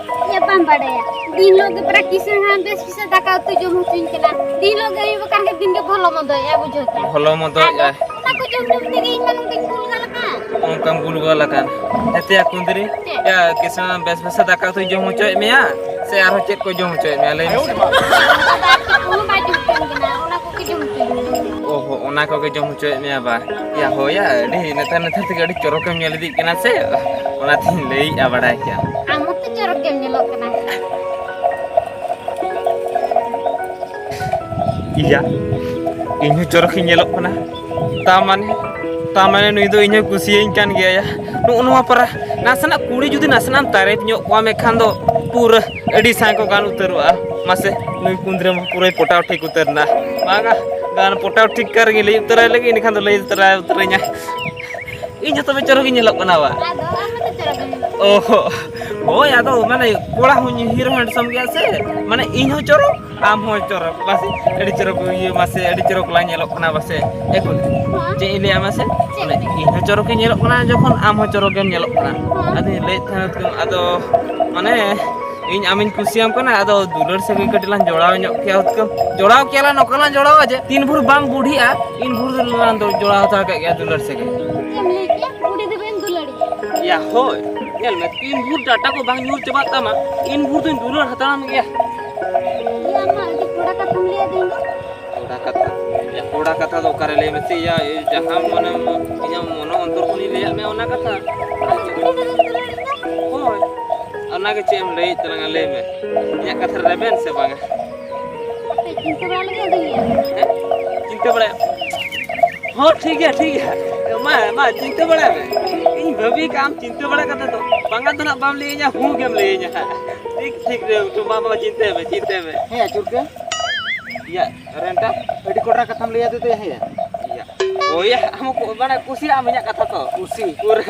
ᱭᱟ, ᱵᱟᱢ ᱵᱟᱲᱟᱭᱟ, ᱫᱤᱱ ᱦᱤᱞᱳᱜ ᱜᱮ ᱯᱨᱮᱠᱴᱤᱥ ᱨᱮᱦᱚᱸ ᱵᱮᱥ ᱵᱮᱥ ᱫᱟᱠᱟ ᱩᱛᱩ ᱡᱚᱢ ᱦᱚᱪᱚᱧ ᱠᱟᱱᱟ᱾ ᱫᱤᱱ ᱦᱤᱞᱳᱜ ᱜᱮ ᱟᱹᱭᱩᱵ ᱟᱠᱟᱱ ᱜᱮ ᱫᱤᱱ ᱜᱮ ᱵᱷᱚᱞᱚ ᱢᱚᱱᱫᱚᱭᱮᱫᱼᱟ, ᱵᱩᱡᱷᱟᱹᱣ ᱠᱮᱫᱟ᱾ ᱵᱷᱚᱞᱚ ᱢᱚᱱᱫᱚᱭᱮᱫᱼᱟ᱾ ᱟᱫᱚ ᱚᱱᱟ ᱠᱚ ᱡᱚᱢ ᱡᱚᱢ ᱛᱮᱜᱮ ᱤᱧ ᱢᱟ ᱱᱚᱝᱠᱟᱧ ᱜᱩᱞ ᱜᱟᱞ ᱟᱠᱟᱱ᱾ ᱚᱱᱠᱟᱢ ᱜᱩᱞ ᱜᱟᱞ ᱟᱠᱟᱱ᱾ ᱦᱮᱸᱛᱮᱭᱟ ᱠᱩᱸᱫᱽᱨᱤ, ᱪᱮᱫ? ᱭᱟ, ᱠᱤᱥᱟᱹᱬ ᱵᱮᱥ ᱵᱮᱥ ᱫᱟᱠᱟ ᱩᱛᱩᱭ ᱡᱚᱢ ᱦᱚᱪᱚᱭᱮᱫ ᱢᱮᱭᱟ ᱥᱮ ᱟᱨᱦᱚᱸ ᱪᱮᱫ ᱠᱚ ᱡᱚᱢ ᱦᱚᱪᱚᱭᱮᱫ ᱢᱮᱭᱟ? ᱞᱟᱹᱭ ᱢᱮᱥᱮ᱾ ᱚᱱᱟ ᱫᱚ ᱟᱨ ᱪᱮᱫ ᱠᱚᱦᱚᱸ ᱵᱟᱭ ᱡᱚᱢ ᱦᱚᱪᱚᱧ ᱠᱟᱱᱟ, ᱚᱱᱟ ᱠᱚᱜᱮ ᱡᱚᱢ ᱦᱚᱪᱚᱧ ᱠᱟᱱᱟ᱾ ᱚ ᱦᱚ, ᱚᱱᱟ ᱠᱚᱜᱮ ᱡᱚᱢ ᱦᱚᱪᱚᱭᱮᱫ ᱢᱮᱭᱟ ᱵᱟ? ᱭᱟ ᱦᱳᱭᱟ, ᱟᱹᱰᱤ ᱱᱮᱛᱟᱨ ᱱᱮᱛᱟᱨ ᱛᱮᱜᱮ ᱟᱹᱰᱤ ᱪᱚᱨᱚᱠᱮᱢ ᱧᱮᱞ ᱤᱫᱤᱜ ᱠᱟᱱᱟ ᱥᱮ, ᱚᱱᱟᱛᱤᱧ ᱞᱟᱹᱭᱮᱫᱼᱟ, ᱵᱟᱲᱟᱭ ᱠᱮᱭᱟ᱾ ᱟᱢ ᱦᱚᱸᱛᱚ ᱪᱚᱨᱚᱠ ᱜᱮᱢ ᱧᱮᱞᱚᱜ ᱠᱟᱱᱟ᱾ ᱤᱭᱟ, ᱤᱧ ᱦᱚᱸ ᱪᱚᱨᱚᱠᱤᱧ ᱧᱮᱞᱚᱜ ᱠᱟᱱᱟ᱾ ᱛᱟ ᱢᱟᱱᱮ, ᱛᱟ ᱢᱟᱱᱮ ᱱᱩᱭ ᱫᱚ ᱤᱧ ᱦᱚᱸ ᱠᱩᱥᱤᱭᱟᱹᱧ ᱠᱟᱱ ᱜᱮᱭᱟ᱾ ᱭᱟ, ᱱᱚᱜᱼᱚ ᱱᱚᱣᱟ ᱯᱟᱨᱟ ᱱᱟᱥᱮᱱᱟᱜ ᱠᱩᱲᱤ ᱡᱩᱫᱤ ᱱᱟᱥᱮᱱᱟᱜ ᱮᱢ ᱛᱟᱨᱮᱯ ᱧᱚᱜ ᱠᱚᱣᱟ, ᱢᱮᱱᱠᱷᱟᱱ ᱫᱚ ᱯᱩᱨᱟᱹ ᱟᱹᱰᱤ ᱥᱟᱸᱜ ᱠᱚ ᱜᱟᱱ ᱩᱛᱟᱹᱨᱚᱜᱼᱟ᱾ ᱢᱟᱥᱮ, ᱱᱩᱭ ᱠᱩᱸᱫᱽᱨᱤ ᱢᱟ ᱯᱩᱨᱟᱹᱭ ᱯᱚᱴᱟᱣ ᱴᱷᱤᱠ ᱩᱛᱟᱹᱨ ᱮᱱᱟ᱾ ᱵᱟᱝᱟ, ᱜᱟᱱ ᱯᱚᱴᱟᱣ ᱴᱷᱤᱠ ᱠᱟᱨ ᱜᱮ ᱞᱟᱹᱭ ᱩᱛᱟᱹᱨᱟᱭ ᱞᱟᱹᱜᱤᱫ, ᱮᱱᱠᱷᱟᱱ ᱫᱚ ᱞᱟᱹᱭ ᱩᱛᱟᱹᱨᱟᱭ ᱩᱛᱟᱹᱨᱟᱹᱧᱟ᱾ ᱤᱧ ᱦᱚᱸ ᱛᱚᱵᱮ ᱪᱚᱨᱚᱠ ᱜᱤᱧ ᱧᱮᱞᱚᱜ ᱠᱟᱱᱟ ᱵᱟ? ᱟᱫᱚ ᱟᱢ ᱦᱚᱸᱛᱚ ᱪᱚᱨᱚᱠ ᱜᱮᱢ ᱧᱮᱞᱚᱜ ᱠᱟᱱᱟ᱾ ᱚ ᱦᱚ, ᱦᱳᱭ, ᱟᱫᱚ ᱢᱟᱱᱮ ᱠᱚᱲᱟ ᱦᱚᱸᱧ hero handsome ᱜᱮᱭᱟ ᱥᱮ, ᱢᱟᱱᱮ ᱤᱧ ᱦᱚᱸ ᱪᱚᱨᱚᱠ, ᱟᱢ ᱦᱚᱸ ᱪᱚᱨᱚᱠ, ᱵᱟᱥᱮ ᱟᱹᱰᱤ ᱪᱚᱨᱚᱠ ᱤᱭᱟᱹ, ᱢᱟᱥᱮ ᱟᱹᱰᱤ ᱪᱚᱨᱚᱠ ᱞᱟᱝ ᱧᱮᱞᱚᱜ ᱠᱟᱱᱟ ᱵᱟᱥᱮ᱾ ᱮ ᱠᱩᱞᱤ, ᱦᱮᱸ? ᱪᱮᱫ ᱤᱧ ᱞᱟᱹᱭᱟ ᱢᱟᱥᱮ? ᱪᱮᱫ? ᱢᱟᱱᱮ ᱤᱧ ᱦᱚᱸ ᱪᱚᱨᱚᱠ ᱤᱧ ᱧᱮᱞᱚᱜ ᱠᱟᱱᱟ ᱡᱚᱠᱷᱚᱱ, ᱟᱢ ᱦᱚᱸ ᱪᱚᱨᱚᱠ ᱜᱮᱢ ᱧᱮᱞᱚᱜ ᱠᱟᱱᱟ᱾ ᱦᱮᱸ᱾ ᱟᱫᱚᱧ ᱞᱟᱹᱭᱮᱫ ᱛᱟᱦᱮᱸᱱᱟ, ᱟᱫᱚ ᱢᱟᱱᱮ ᱤᱧ ᱟᱢᱤᱧ ᱠᱩᱥᱤᱭᱟᱢ ᱠᱟᱱᱟ, ᱟᱫᱚ ᱫᱩᱞᱟᱹᱲ ᱥᱟᱹᱜᱟᱹᱭ ᱠᱟᱹᱴᱤᱡ ᱞᱟᱝ ᱡᱚᱲᱟᱣ ᱧᱚᱜ ᱠᱮᱭᱟ ᱦᱩᱛᱠᱟᱹᱢ᱾ ᱡᱚᱲᱟᱣ ᱠᱮᱭᱟ ᱞᱟᱝ, ᱱᱚᱝᱠᱟ ᱞᱟᱝ ᱡᱚᱲᱟᱣᱟ ᱡᱮ ᱛᱤᱱ ᱵᱷᱳᱨ ᱵᱟᱝ ᱵᱩᱰᱷᱤᱜᱼᱟ, ᱤᱱ ᱵᱷᱳᱨ ᱞᱟᱝ ᱫᱚ ᱡᱚᱲᱟᱣ ᱦᱟᱛᱟᱲ ᱠᱟᱜ ᱜᱮᱭᱟ ᱫᱩᱞᱟᱹᱲ ᱥᱟᱹᱜᱟᱹᱭ᱾ ᱪᱮᱫ ᱮᱢ ᱞᱟᱹᱭ ᱠᱮᱜᱼᱟ? ᱵᱩᱰᱷᱤ ᱫᱚ ᱵᱟᱹᱧ ᱫᱩᱞᱟᱹᱲᱤᱭᱟ᱾ ᱭᱟ ᱦᱳᱭ, ᱧᱮᱞ ᱢᱮ, ᱛᱤᱱ ᱵᱷᱳᱨ ᱰᱟᱴᱟ ᱠᱚ ᱵᱟᱝ ᱧᱩᱨ ᱪᱟᱵᱟᱜ ᱛᱟᱢᱟ, ᱤᱱ ᱵᱷᱳᱨ ᱫᱚᱧ ᱫᱩᱞᱟᱹᱲ ᱦᱟᱛᱟᱲᱟᱢ ᱜᱮᱭᱟ᱾ ᱭᱟ, ᱟᱢ ᱢᱟ ᱟᱹᱰᱤ ᱠᱚᱲᱟ ᱠᱟᱛᱷᱟᱢ ᱞᱟᱹᱭ ᱟᱹᱫᱤᱧ ᱫᱚ᱾ ᱠᱚᱲᱟ ᱠᱟᱛᱷᱟ? ᱭᱟ, ᱠᱚᱲᱟ ᱠᱟᱛᱷᱟ ᱫᱚ ᱚᱠᱟᱨᱮ ᱞᱟᱹᱭ ᱢᱮᱥᱮ ᱭᱟ, ᱡᱟᱦᱟᱸ ᱢᱚᱱᱮ, ᱤᱧᱟᱹᱜ ᱢᱚᱱᱮ ᱚᱱᱛᱚᱨ ᱠᱷᱚᱱᱤᱧ ᱞᱟᱹᱭᱟᱫ ᱢᱮᱭᱟ ᱚᱱᱟ ᱠᱟᱛᱷᱟ᱾ ᱟᱫᱚ ᱵᱩᱰᱷᱤ ᱫᱚ ᱵᱟᱹᱧ ᱫᱩᱞᱟᱹᱲᱤᱭᱟ᱾ ᱦᱳᱭ, ᱚᱱᱟᱜᱮ ᱪᱮᱫ ᱮᱢ ᱞᱟᱹᱭᱮᱫ ᱛᱟᱞᱟᱝᱟ ᱞᱟᱹᱭ ᱢᱮ, ᱤᱧᱟᱹᱜ ᱠᱟᱛᱷᱟ ᱨᱮ ᱨᱮᱵᱮᱱ ᱥᱮ ᱵᱟᱝᱟ? ᱦᱟᱯᱮ, ᱪᱤᱱᱛᱟᱹ ᱵᱟᱲᱟ ᱞᱮᱜᱮ ᱟᱫᱚᱧ ᱞᱟᱹᱭᱟ᱾ ᱦᱮᱸ? ᱪᱤᱱᱛᱟᱹ ᱵᱟᱲᱟᱭᱟ᱾ ᱦᱚᱸ, ᱴᱷᱤᱠ ᱜᱮᱭᱟ, ᱴᱷᱤᱠ ᱜᱮᱭᱟ᱾ ᱢᱟ, ᱢᱟ, ᱪᱤᱱᱛᱟᱹ ᱵᱟᱲᱟᱭ ᱢᱮ᱾ ᱤᱧ ᱵᱷᱟᱹᱵᱤ ᱠᱟᱜ ᱟᱢ ᱪᱤᱱᱛᱟᱹ ᱵᱟᱲᱟ ᱠᱟᱛᱮ ᱫᱚ᱾ ᱵᱟᱝᱟ ᱫᱚ ᱱᱟᱜ ᱵᱟᱢ ᱞᱟᱹᱭᱟᱹᱧᱟ, ᱦᱩᱸ ᱜᱮᱢ ᱞᱟᱹᱭᱟᱹᱧᱟ ᱦᱟᱸᱜ᱾ ᱴᱷᱤᱠ, ᱴᱷᱤᱠ ᱨᱮ ᱩᱴᱷᱟᱹ, ᱢᱟ, ᱢᱟ, ᱪᱤᱱᱛᱟᱹᱭ ᱢᱮ, ᱪᱤᱱᱛᱟᱹᱭ ᱢᱮ᱾ ᱦᱮᱸ, ᱟᱹᱪᱩᱨ ᱜᱮ᱾ ᱤᱭᱟᱹ, ᱨᱮᱱᱴᱟ? ᱟᱹᱰᱤ ᱠᱚᱰᱨᱟ ᱠᱟᱛᱷᱟᱢ ᱞᱟᱹᱭ ᱟᱫᱮ ᱫᱚᱭᱟ, ᱦᱮᱸ᱾ ᱤᱭᱟᱹ᱾ ᱦᱳᱭ, ᱟᱢ ᱠᱚ, ᱢᱟᱱᱮ, ᱠᱩᱥᱤᱭᱟᱜ ᱟᱢ ᱤᱧᱟᱹᱜ ᱠᱟᱛᱷᱟ ᱛᱚ᱾ ᱠᱩᱥᱤ᱾ ᱯᱩᱨᱟᱹ᱾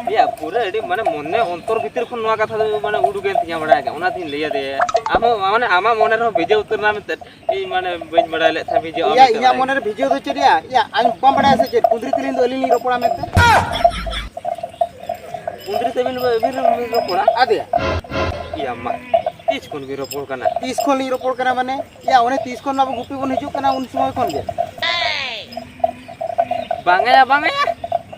ᱭᱟ, ᱯᱩᱨᱟᱹ ᱟᱹᱰᱤ ᱢᱟᱱᱮ ᱢᱚᱱᱮ ᱚᱱᱛᱚᱨ ᱵᱷᱤᱛᱤᱨ ᱠᱷᱚᱱ ᱱᱚᱣᱟ ᱠᱟᱛᱷᱟ ᱫᱚ ᱢᱟᱱᱮ ᱩᱰᱩᱠᱮᱱ ᱛᱤᱧᱟ, ᱵᱟᱲᱟᱭ ᱠᱮᱫᱟᱢ, ᱚᱱᱟᱛᱤᱧ ᱞᱟᱹᱭ ᱟᱫᱮᱭᱟ᱾ ᱟᱢ ᱦᱚᱸ ᱢᱟᱱᱮ ᱟᱢᱟᱜ ᱢᱚᱱᱮ ᱨᱮᱦᱚᱸ ᱵᱷᱤᱡᱟᱹᱣ ᱩᱛᱟᱹᱨ ᱮᱱᱟ ᱢᱮᱱᱛᱮ᱾ ᱤᱧ ᱢᱟᱱᱮ ᱵᱟᱹᱧ ᱵᱟᱲᱟᱭ ᱞᱮᱫ ᱛᱟᱦᱮᱸᱫ ᱵᱷᱤᱡᱟᱹᱣ ᱤᱭᱟ, ᱢᱮᱱᱛᱮ, ᱤᱧᱟᱹᱜ ᱵᱟᱲᱟᱭ ᱢᱚᱱᱮ ᱨᱮ ᱵᱷᱤᱡᱟᱹᱣ ᱫᱚ ᱪᱮᱫ ᱭᱟ? ᱭᱟ, ᱟᱢ ᱵᱟᱢ ᱵᱟᱲᱟᱭᱟ ᱥᱮ ᱪᱮᱫ? ᱠᱩᱸᱫᱽᱨᱤ ᱛᱮᱞᱤᱧ ᱫᱚ ᱟᱹᱞᱤᱧ ᱞᱤᱧ ᱨᱚᱯᱚᱲᱟ ᱢᱮᱱᱛᱮ᱾ ᱠᱩᱸᱫᱽᱨᱤ ᱛᱮᱵᱤᱱ ᱟᱹᱵᱤᱱ ᱵᱤᱱ ᱨᱚᱯᱚᱲᱟ? ᱟᱫᱮᱭᱟ᱾ ᱭᱟ ᱢᱟ, ᱛᱤᱥ ᱠᱷᱚᱱ ᱵᱤᱱ ᱨᱚᱯᱚᱲ ᱠᱟᱱᱟ? ᱛᱤᱥ ᱠᱷᱚᱱ ᱞᱤᱧ ᱨᱚᱯᱚᱲ ᱠᱟᱱᱟ ᱢᱟᱱᱮ? ᱭᱟ, ᱚᱱᱮ ᱛᱤᱥ ᱠᱷᱚᱱ ᱟᱵᱚ ᱜᱩᱯᱤ ᱵᱚᱱ ᱦᱤᱡᱩᱜ ᱠᱟᱱᱟ ᱩᱱ ᱥᱚᱢᱚᱭ ᱠᱷᱚᱱ ᱜᱮ᱾ ᱵᱟᱝᱟ ᱭᱟ, ᱵᱟᱝᱟ ᱭᱟ,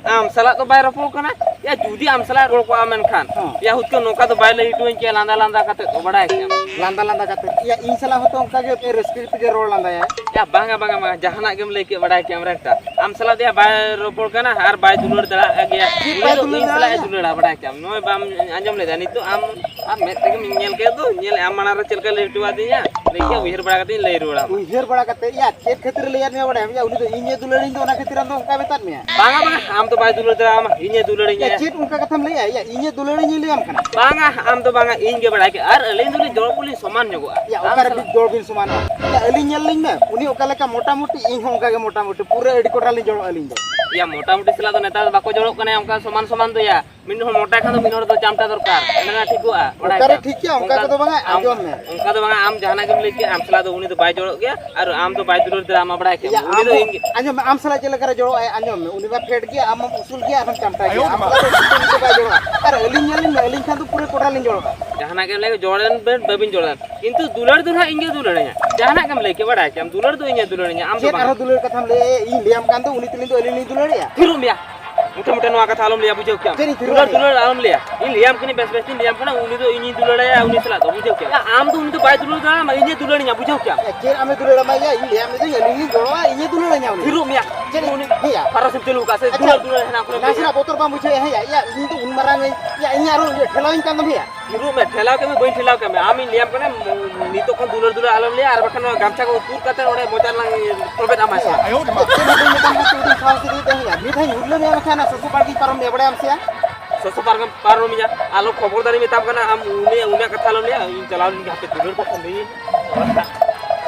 ᱟᱢ ᱥᱟᱞᱟᱜ ᱫᱚ ᱵᱟᱭ ᱨᱚᱯᱚᱲ ᱠᱟᱱᱟ᱾ ᱭᱟ, ᱡᱩᱫᱤ ᱟᱢ ᱥᱟᱞᱟᱜ ᱨᱚᱲ ᱠᱚᱜᱼᱟ ᱢᱮᱱᱠᱷᱟᱱ, ᱦᱚᱸ᱾ ᱭᱟ, ᱦᱩᱛᱠᱟᱹ ᱱᱚᱝᱠᱟ ᱫᱚ ᱵᱟᱭ ᱞᱟᱹᱭ ᱦᱚᱴᱚᱣᱟᱹᱧ ᱠᱮᱭᱟ, ᱞᱟᱸᱫᱟ ᱞᱟᱸᱫᱟ ᱠᱟᱛᱮ ᱫᱚ, ᱵᱟᱲᱟᱭ ᱠᱮᱭᱟᱢ᱾ ᱞᱟᱸᱫᱟ ᱞᱟᱸᱫᱟ ᱠᱟᱛᱮ? ᱭᱟ, ᱤᱧ ᱥᱟᱞᱟᱜ ᱦᱚᱸᱛᱚ ᱚᱱᱠᱟ ᱜᱮ ᱨᱟᱹᱥᱠᱟᱹ ᱛᱮᱜᱮ ᱨᱚᱲ ᱞᱟᱸᱫᱟᱭᱟ᱾ ᱭᱟ, ᱵᱟᱝᱟ, ᱵᱟᱝᱟ, ᱵᱟᱝᱟ, ᱡᱟᱦᱟᱱᱟᱜ ᱜᱮᱢ ᱞᱟᱹᱭ ᱠᱮᱫ, ᱵᱟᱲᱟᱭ ᱠᱮᱭᱟᱢ ᱨᱮ ᱮᱠᱴᱟ᱾ ᱟᱢ ᱥᱟᱞᱟᱜ ᱫᱚ ᱭᱟ ᱵᱟᱭ ᱨᱚᱯᱚᱲ ᱠᱟᱱᱟ ᱟᱨ ᱵᱟᱭ ᱫᱩᱞᱟᱹᱲ ᱫᱟᱲᱮᱭᱟᱜ ᱜᱮᱭᱟ᱾ ᱪᱮᱫ ᱩᱱᱤ ᱵᱟᱭ ᱫᱚ ᱫᱩᱞᱟᱹᱲ ᱤᱧ ᱥᱟᱞᱟᱜ ᱮ ᱫᱟᱲᱮᱭᱟᱜᱼᱟ? ᱫᱩᱞᱟᱹᱲᱟ, ᱵᱟᱲᱟᱭ ᱠᱮᱭᱟᱢ᱾ ᱱᱚᱜᱼᱚᱭ ᱵᱟᱢ ᱟᱸᱡᱚᱢ ᱞᱮᱫᱟ, ᱱᱤᱛᱚᱜ ᱟᱢ ᱟᱨ ᱢᱮᱫ ᱛᱮᱜᱮᱢ ᱧᱮᱞ ᱠᱮᱫ ᱫᱚ, ᱧᱮᱞ ᱟᱢ ᱢᱟᱲᱟᱝ ᱨᱮ ᱪᱮᱫ ᱞᱮᱠᱟ ᱞᱟᱹᱭ ᱦᱚᱴᱚ ᱟᱫᱤᱧᱟ, ᱞᱟᱹᱭ ᱠᱮᱫ, ᱩᱭᱦᱟᱹᱨ ᱵᱟᱲᱟ ᱠᱟᱛᱮ ᱤᱧ ᱞᱟᱹᱭ ᱨᱩᱣᱟᱹᱲ ᱟᱢᱟ᱾ ᱩᱭᱦᱟᱹᱨ ᱵᱟᱲᱟ ᱠᱟᱛᱮ? ᱭᱟ, ᱪᱮᱫ ᱠᱷᱟᱹᱛᱤᱨ ᱞᱟᱹᱭᱟᱫ ᱢᱮᱭᱟ ᱵᱟᱲᱟᱭᱟᱢ? ᱭᱟ, ᱩᱱᱤ ᱫᱚ ᱤᱧᱮ ᱫᱩᱞᱟᱹᱲᱤᱧ ᱫᱚ, ᱚᱱᱟ ᱠᱷᱟᱹᱛᱤᱨ ᱟᱢ ᱫᱚ ᱚᱱᱠᱟ ᱢᱮᱛᱟᱫ ᱢᱮᱭᱟ᱾ ᱵᱟᱝᱟ, ᱵᱟᱝᱟ, ᱟᱢ ᱫᱚ ᱵᱟᱭ ᱫᱩᱞᱟᱹᱲ ᱫᱟᱲᱮᱭᱟᱢᱟ, ᱤᱧᱮ ᱫᱩᱞᱟᱹᱲᱤᱧᱟ᱾ ᱭᱟ, ᱪᱮᱫ ᱚᱱᱠᱟ ᱠᱟᱛᱷᱟᱢ ᱞᱟᱹᱭᱟ? ᱭᱟ, ᱤᱧᱮ ᱫᱩᱞᱟᱹᱲᱤᱧ ᱞᱟᱹᱭᱟᱢ ᱠᱟᱱᱟ᱾ ᱵᱟᱝᱟ, ᱟᱢ ᱫᱚ ᱵᱟᱝᱟ, ᱤᱧ ᱜᱮ ᱵᱟᱲᱟᱭ ᱠᱮᱫ᱾ ᱟᱨ ᱟᱹᱞᱤᱧ ᱫᱚᱞᱤᱧ ᱡᱚᱲ ᱠᱚᱞᱤᱧ ᱥᱚᱢᱟᱱ ᱧᱚᱜᱚᱜᱼᱟ᱾ ᱭᱟ, ᱟᱢ ᱚᱠᱟᱨᱮ ᱥᱟᱞᱟᱜ ᱡᱚᱲ ᱵᱤᱱ ᱥᱚᱢᱟᱱᱚᱜᱼᱟ? ᱭᱟ, ᱟᱹᱞᱤᱧ ᱧᱮᱞ ᱞᱤᱧ ᱢᱮ, ᱩᱱᱤ ᱚᱠᱟ ᱞᱮᱠᱟ ᱢᱚᱴᱟᱢᱩᱴᱤ, ᱤᱧ ᱦᱚᱸ ᱚᱱᱠᱟ ᱜᱮ ᱢᱚᱴᱟᱢᱩᱴᱤ, ᱯᱩᱨᱟᱹ ᱟᱹᱰᱤ ᱠᱚᱴᱟ ᱞᱤᱧ ᱡᱚᱲᱚᱜᱼᱟ ᱟᱹᱞᱤᱧ ᱫᱚ᱾ ᱭᱟ, ᱢᱚᱴᱟᱢᱩᱴᱤ ᱥᱟᱞᱟᱜ ᱫᱚ ᱱᱮᱛᱟᱨ ᱫᱚ ᱵᱟᱠᱚ ᱡᱚᱲᱚᱜ ᱠᱟᱱᱟ ᱚᱱᱠᱟ ᱥᱚᱢᱟᱱ ᱥᱚᱢᱟᱱ ᱫᱚ ᱭᱟ᱾ ᱢᱤᱫ ᱦᱚᱲ ᱢᱚᱴᱟ ᱠᱷᱟᱱ ᱫᱚ ᱢᱤᱫ ᱦᱚᱲ ᱫᱚ ᱪᱟᱢᱴᱟ ᱫᱚᱨᱠᱟᱨ, ᱮᱱᱰᱮᱠᱷᱟᱱ ᱴᱷᱤᱠᱚᱜᱼᱟ, ᱵᱟᱲᱟᱭ ᱚᱠᱟᱨᱮ ᱠᱮᱫᱟᱢ? ᱴᱷᱤᱠ ᱜᱮᱭᱟ, ᱚᱱᱠᱟ ᱚᱱᱠᱟ ᱠᱚᱫᱚ ᱵᱟᱝᱟ, ᱟᱢ, ᱟᱸᱡᱚᱢ ᱢᱮ᱾ ᱚᱱᱠᱟ ᱫᱚ ᱵᱟᱝᱟ, ᱟᱢ ᱡᱟᱦᱟᱱᱟᱜ ᱜᱮᱢ ᱞᱟᱹᱭ ᱠᱮᱫ, ᱟᱢ ᱥᱟᱞᱟᱜ ᱫᱚ ᱩᱱᱤ ᱫᱚ ᱵᱟᱭ ᱡᱚᱲᱚᱜ ᱜᱮᱭᱟ, ᱟᱨ ᱟᱢ ᱫᱚ ᱵᱟᱭ ᱫᱩᱞᱟᱹᱲ ᱫᱟᱲᱮᱭᱟᱢᱟ, ᱵᱟᱲᱟᱭ ᱠᱮᱫᱟᱢ᱾ ᱭᱟ, ᱩᱱᱤ ᱟᱢ ᱫᱚ ᱦᱚᱸ, ᱤᱧ ᱜᱮ ᱟᱸᱡᱚᱢ ᱢᱮ, ᱟᱢ ᱥᱟᱞᱟᱜ ᱪᱮᱫ ᱞᱮᱠᱟᱨᱮ ᱡᱚᱲᱚᱜ ᱟᱭ, ᱟᱸᱡᱚᱢ ᱢᱮ, ᱩᱱᱤ ᱢᱟ ᱯᱷᱮᱰ ᱜᱮᱭᱟ, ᱟᱢ ᱢᱟᱢ ᱩᱥᱩᱞ ᱜᱮᱭᱟ, ᱟᱨ ᱦᱚᱸᱢ ᱪᱟᱢᱴᱟ ᱜᱮᱭᱟ, ᱟᱢ ᱥᱟᱞᱟᱜ ᱫᱚ ᱩᱱᱤ ᱫᱚ ᱵᱟᱭ ᱡᱚᱲᱚᱜᱼᱟ᱾ ᱟᱨ ᱟᱹᱞᱤᱧ ᱧᱮᱞ ᱞᱤᱧ ᱢᱮ, ᱟᱹᱞᱤᱧ ᱠᱷᱟᱱ ᱫᱚ ᱯᱩᱨᱟᱹ ᱠᱚᱰᱷᱟ ᱞᱤᱧ ᱡᱚᱲᱚᱜᱼᱟ᱾ ᱡᱟᱦᱟᱱᱟᱜ ᱜᱮᱢ ᱞᱟᱹᱭ, ᱡᱚᱲᱮᱱ ᱵᱮᱱ, ᱵᱟᱹᱵᱤᱱ ᱡᱚᱲᱮᱱ, ᱠᱤᱱᱛᱩ ᱫᱩᱞᱟᱹᱲ ᱫᱚ ᱱᱟᱦᱟᱜ ᱤᱧ ᱜᱮ ᱫᱩᱞᱟᱹᱲᱟᱹᱧᱟ᱾ ᱡᱟᱦᱟᱱᱟᱜ ᱜᱮᱢ ᱞᱟᱹᱭ ᱠᱮᱫ, ᱵᱟᱲᱟᱭ ᱠᱮᱫᱟᱢ, ᱫᱩᱞᱟᱹᱲ ᱫᱚ ᱤᱧᱮ ᱫᱩᱞᱟᱹᱲᱟᱹᱧᱟ, ᱟᱢ ᱫᱚ ᱪᱮᱫ ᱵᱟᱝᱟ᱾ ᱟᱨᱦᱚᱸ ᱫᱩᱞᱟᱹᱲ ᱠᱟᱛᱷᱟᱢ ᱞᱟᱹᱭ? ᱤᱧ ᱞᱟᱹᱭᱟᱢ ᱠᱟᱱ ᱫᱚ, ᱩᱱᱤ ᱛᱤᱞᱤᱧ ᱫᱚ ᱟᱹᱞᱤᱧ ᱞᱤᱧ ᱫᱩᱞᱟᱹᱲᱮᱭᱟ᱾ ᱛᱷᱤᱨᱚᱜ ᱢᱮᱭᱟ᱾ ᱢᱚᱴᱷᱮ ᱢᱚᱴᱷᱮ ᱱᱚᱣᱟ ᱠᱟᱛᱷᱟ ᱟᱞᱚᱢ ᱞᱟᱹᱭᱟ, ᱵᱩᱡᱷᱟᱹᱣ ᱠᱮᱫᱟᱢ? ᱪᱮᱫ ᱤᱧ ᱛᱷᱤᱨᱚᱜ ᱫᱩᱞᱟᱹᱲ, ᱢᱮᱭᱟ? ᱫᱩᱞᱟᱹᱲ ᱟᱞᱚᱢ ᱞᱟᱹᱭᱟ᱾ ᱤᱧ ᱞᱟᱹᱭᱟᱢ ᱠᱟᱹᱱᱟᱹᱧ, ᱵᱮᱥ ᱵᱮᱥ ᱤᱧ ᱞᱟᱹᱭᱟᱢ ᱠᱟᱱᱟ, ᱩᱱᱤ ᱫᱚ ᱤᱧᱤᱧ ᱫᱩᱞᱟᱹᱲᱟᱭᱟ, ᱩᱱᱤ ᱥᱟᱞᱟᱜ ᱫᱚ, ᱵᱩᱡᱷᱟᱹᱣ ᱠᱮᱫᱟᱢ? ᱟᱢ ᱫᱚ ᱩᱱᱤ ᱫᱚ ᱵᱟᱭ ᱫᱩᱞᱟᱹᱲ ᱫᱟᱲᱮᱭᱟᱢᱟ, ᱤᱧᱮ ᱫᱩᱞᱟᱹᱲᱤᱧᱟ, ᱵᱩᱡᱷᱟᱹᱣ ᱠᱮᱫᱟᱢ? ᱮ, ᱪᱮᱫ ᱟᱢᱮ ᱫᱩᱞᱟᱹᱲ ᱟᱢᱟ? ᱭᱟ, ᱤᱧ ᱞᱟᱹᱭᱟᱢ ᱢᱮᱫᱟᱹᱧ, ᱟᱹᱞᱤᱧ ᱞᱤᱧ ᱜᱚᱲᱚᱣᱟ, ᱤᱧᱮ ᱫᱩᱞᱟᱹᱲᱟᱹᱧᱟ ᱩᱱᱤ᱾ ᱛᱷᱤᱨᱚᱜ ᱢᱮᱭᱟ᱾ ᱪᱮᱫ ᱩᱱᱤ ᱦᱮᱸᱭᱟ? ᱯᱟᱨᱚ ᱥᱮᱢ ᱪᱟᱹᱞᱩ ᱠᱟᱜᱼᱟ ᱥᱮ ᱟᱪᱪᱷᱟ, ᱫᱩᱞᱟᱹᱲ, ᱫᱩᱞᱟᱹᱲ ᱦᱮᱱᱟᱜ ᱠᱚᱨᱮ ᱱᱟᱥᱮᱱᱟᱜ ᱵᱚᱛᱚᱨ ᱵᱟᱢ ᱵᱩᱡᱷᱟᱹᱣᱮᱫᱼᱟ? ᱦᱮᱸᱭᱟ, ᱤᱧ ᱫᱚ ᱩᱱ ᱢᱟᱨᱟᱝ ᱤᱧ, ᱭᱟ, ᱤᱧ ᱟᱨᱚ ᱴᱷᱮᱞᱟᱣᱤᱧ ᱠᱟᱱ ᱫᱚᱢ ᱦᱮᱸᱭᱟ? ᱛᱷᱤᱨᱚᱜ ᱢᱮ, ᱴᱷᱮᱞᱟᱣ ᱠᱮᱫ ᱢᱮ, ᱵᱟᱹᱧ ᱴᱷᱮᱞᱟᱣ ᱠᱮᱫ ᱢᱮ᱾ ᱟᱢᱤᱧ ᱞᱟᱹᱭᱟᱢ ᱠᱟᱱᱟ, ᱱᱤᱛᱚᱜ ᱠᱷᱚᱱ ᱫᱩᱞᱟᱹᱲ ᱫᱩᱞᱟᱹᱲ ᱟᱞᱚᱢ ᱞᱟᱹᱭᱟ, ᱟᱨ ᱵᱟᱠᱷᱟᱱ ᱱᱚᱣᱟ ᱜᱟᱢᱪᱷᱟ ᱠᱚ ᱛᱩᱫ ᱠᱟᱛᱮ ᱚᱸᱰᱮ ᱢᱚᱪᱟ ᱨᱮᱞᱟᱝ ᱛᱚᱵᱮᱫ ᱟᱢᱟ ᱥᱮ᱾ ᱟᱭᱳ ᱨᱮ ᱢᱟ᱾ ᱪᱮᱫ ᱦᱚᱸ ᱵᱟᱹᱧ ᱢᱮᱛᱟᱢ ᱠᱟᱱ ᱛᱮ ᱩᱱᱤ ᱥᱟᱦᱚᱥ ᱤᱫᱤ ᱛᱮ ᱦᱮᱸᱭᱟ᱾ ᱢᱤᱫ ᱫᱷᱟᱣ ᱤᱧ ᱦᱩᱨᱞᱟᱹ ᱢᱮᱭᱟ ᱵᱟᱠᱷᱟᱱ ᱚᱱᱟ ᱥᱚᱥᱚ ᱵᱟᱲᱜᱮᱧ ᱯᱟᱨᱚᱢ ᱢᱮᱭᱟ, ᱵᱟᱲᱟᱭᱟᱢ ᱥᱮᱭᱟ? ᱥᱚᱥᱚ ᱵᱟᱲᱜᱮᱢ ᱯᱟᱨᱚᱢ ᱢᱮᱭᱟ, ᱟᱞᱚ ᱠᱷᱚᱵᱚᱨᱫᱟᱨᱤᱧ ᱢᱮᱛᱟᱢ ᱠᱟᱱᱟ, ᱟᱢ ᱩᱱᱤ, ᱩᱱᱤᱭᱟᱜ ᱠᱟᱛᱷᱟ ᱟᱞᱚᱢ ᱞᱟᱹᱭᱟ, ᱤᱧ ᱪᱟᱞᱟᱣ ᱞᱮᱱ ᱜᱮ ᱦᱟᱯᱮ ᱫᱩᱞᱟᱹᱲ ᱠᱟᱛᱷᱟ ᱞᱟᱹᱭᱟᱹᱧ᱾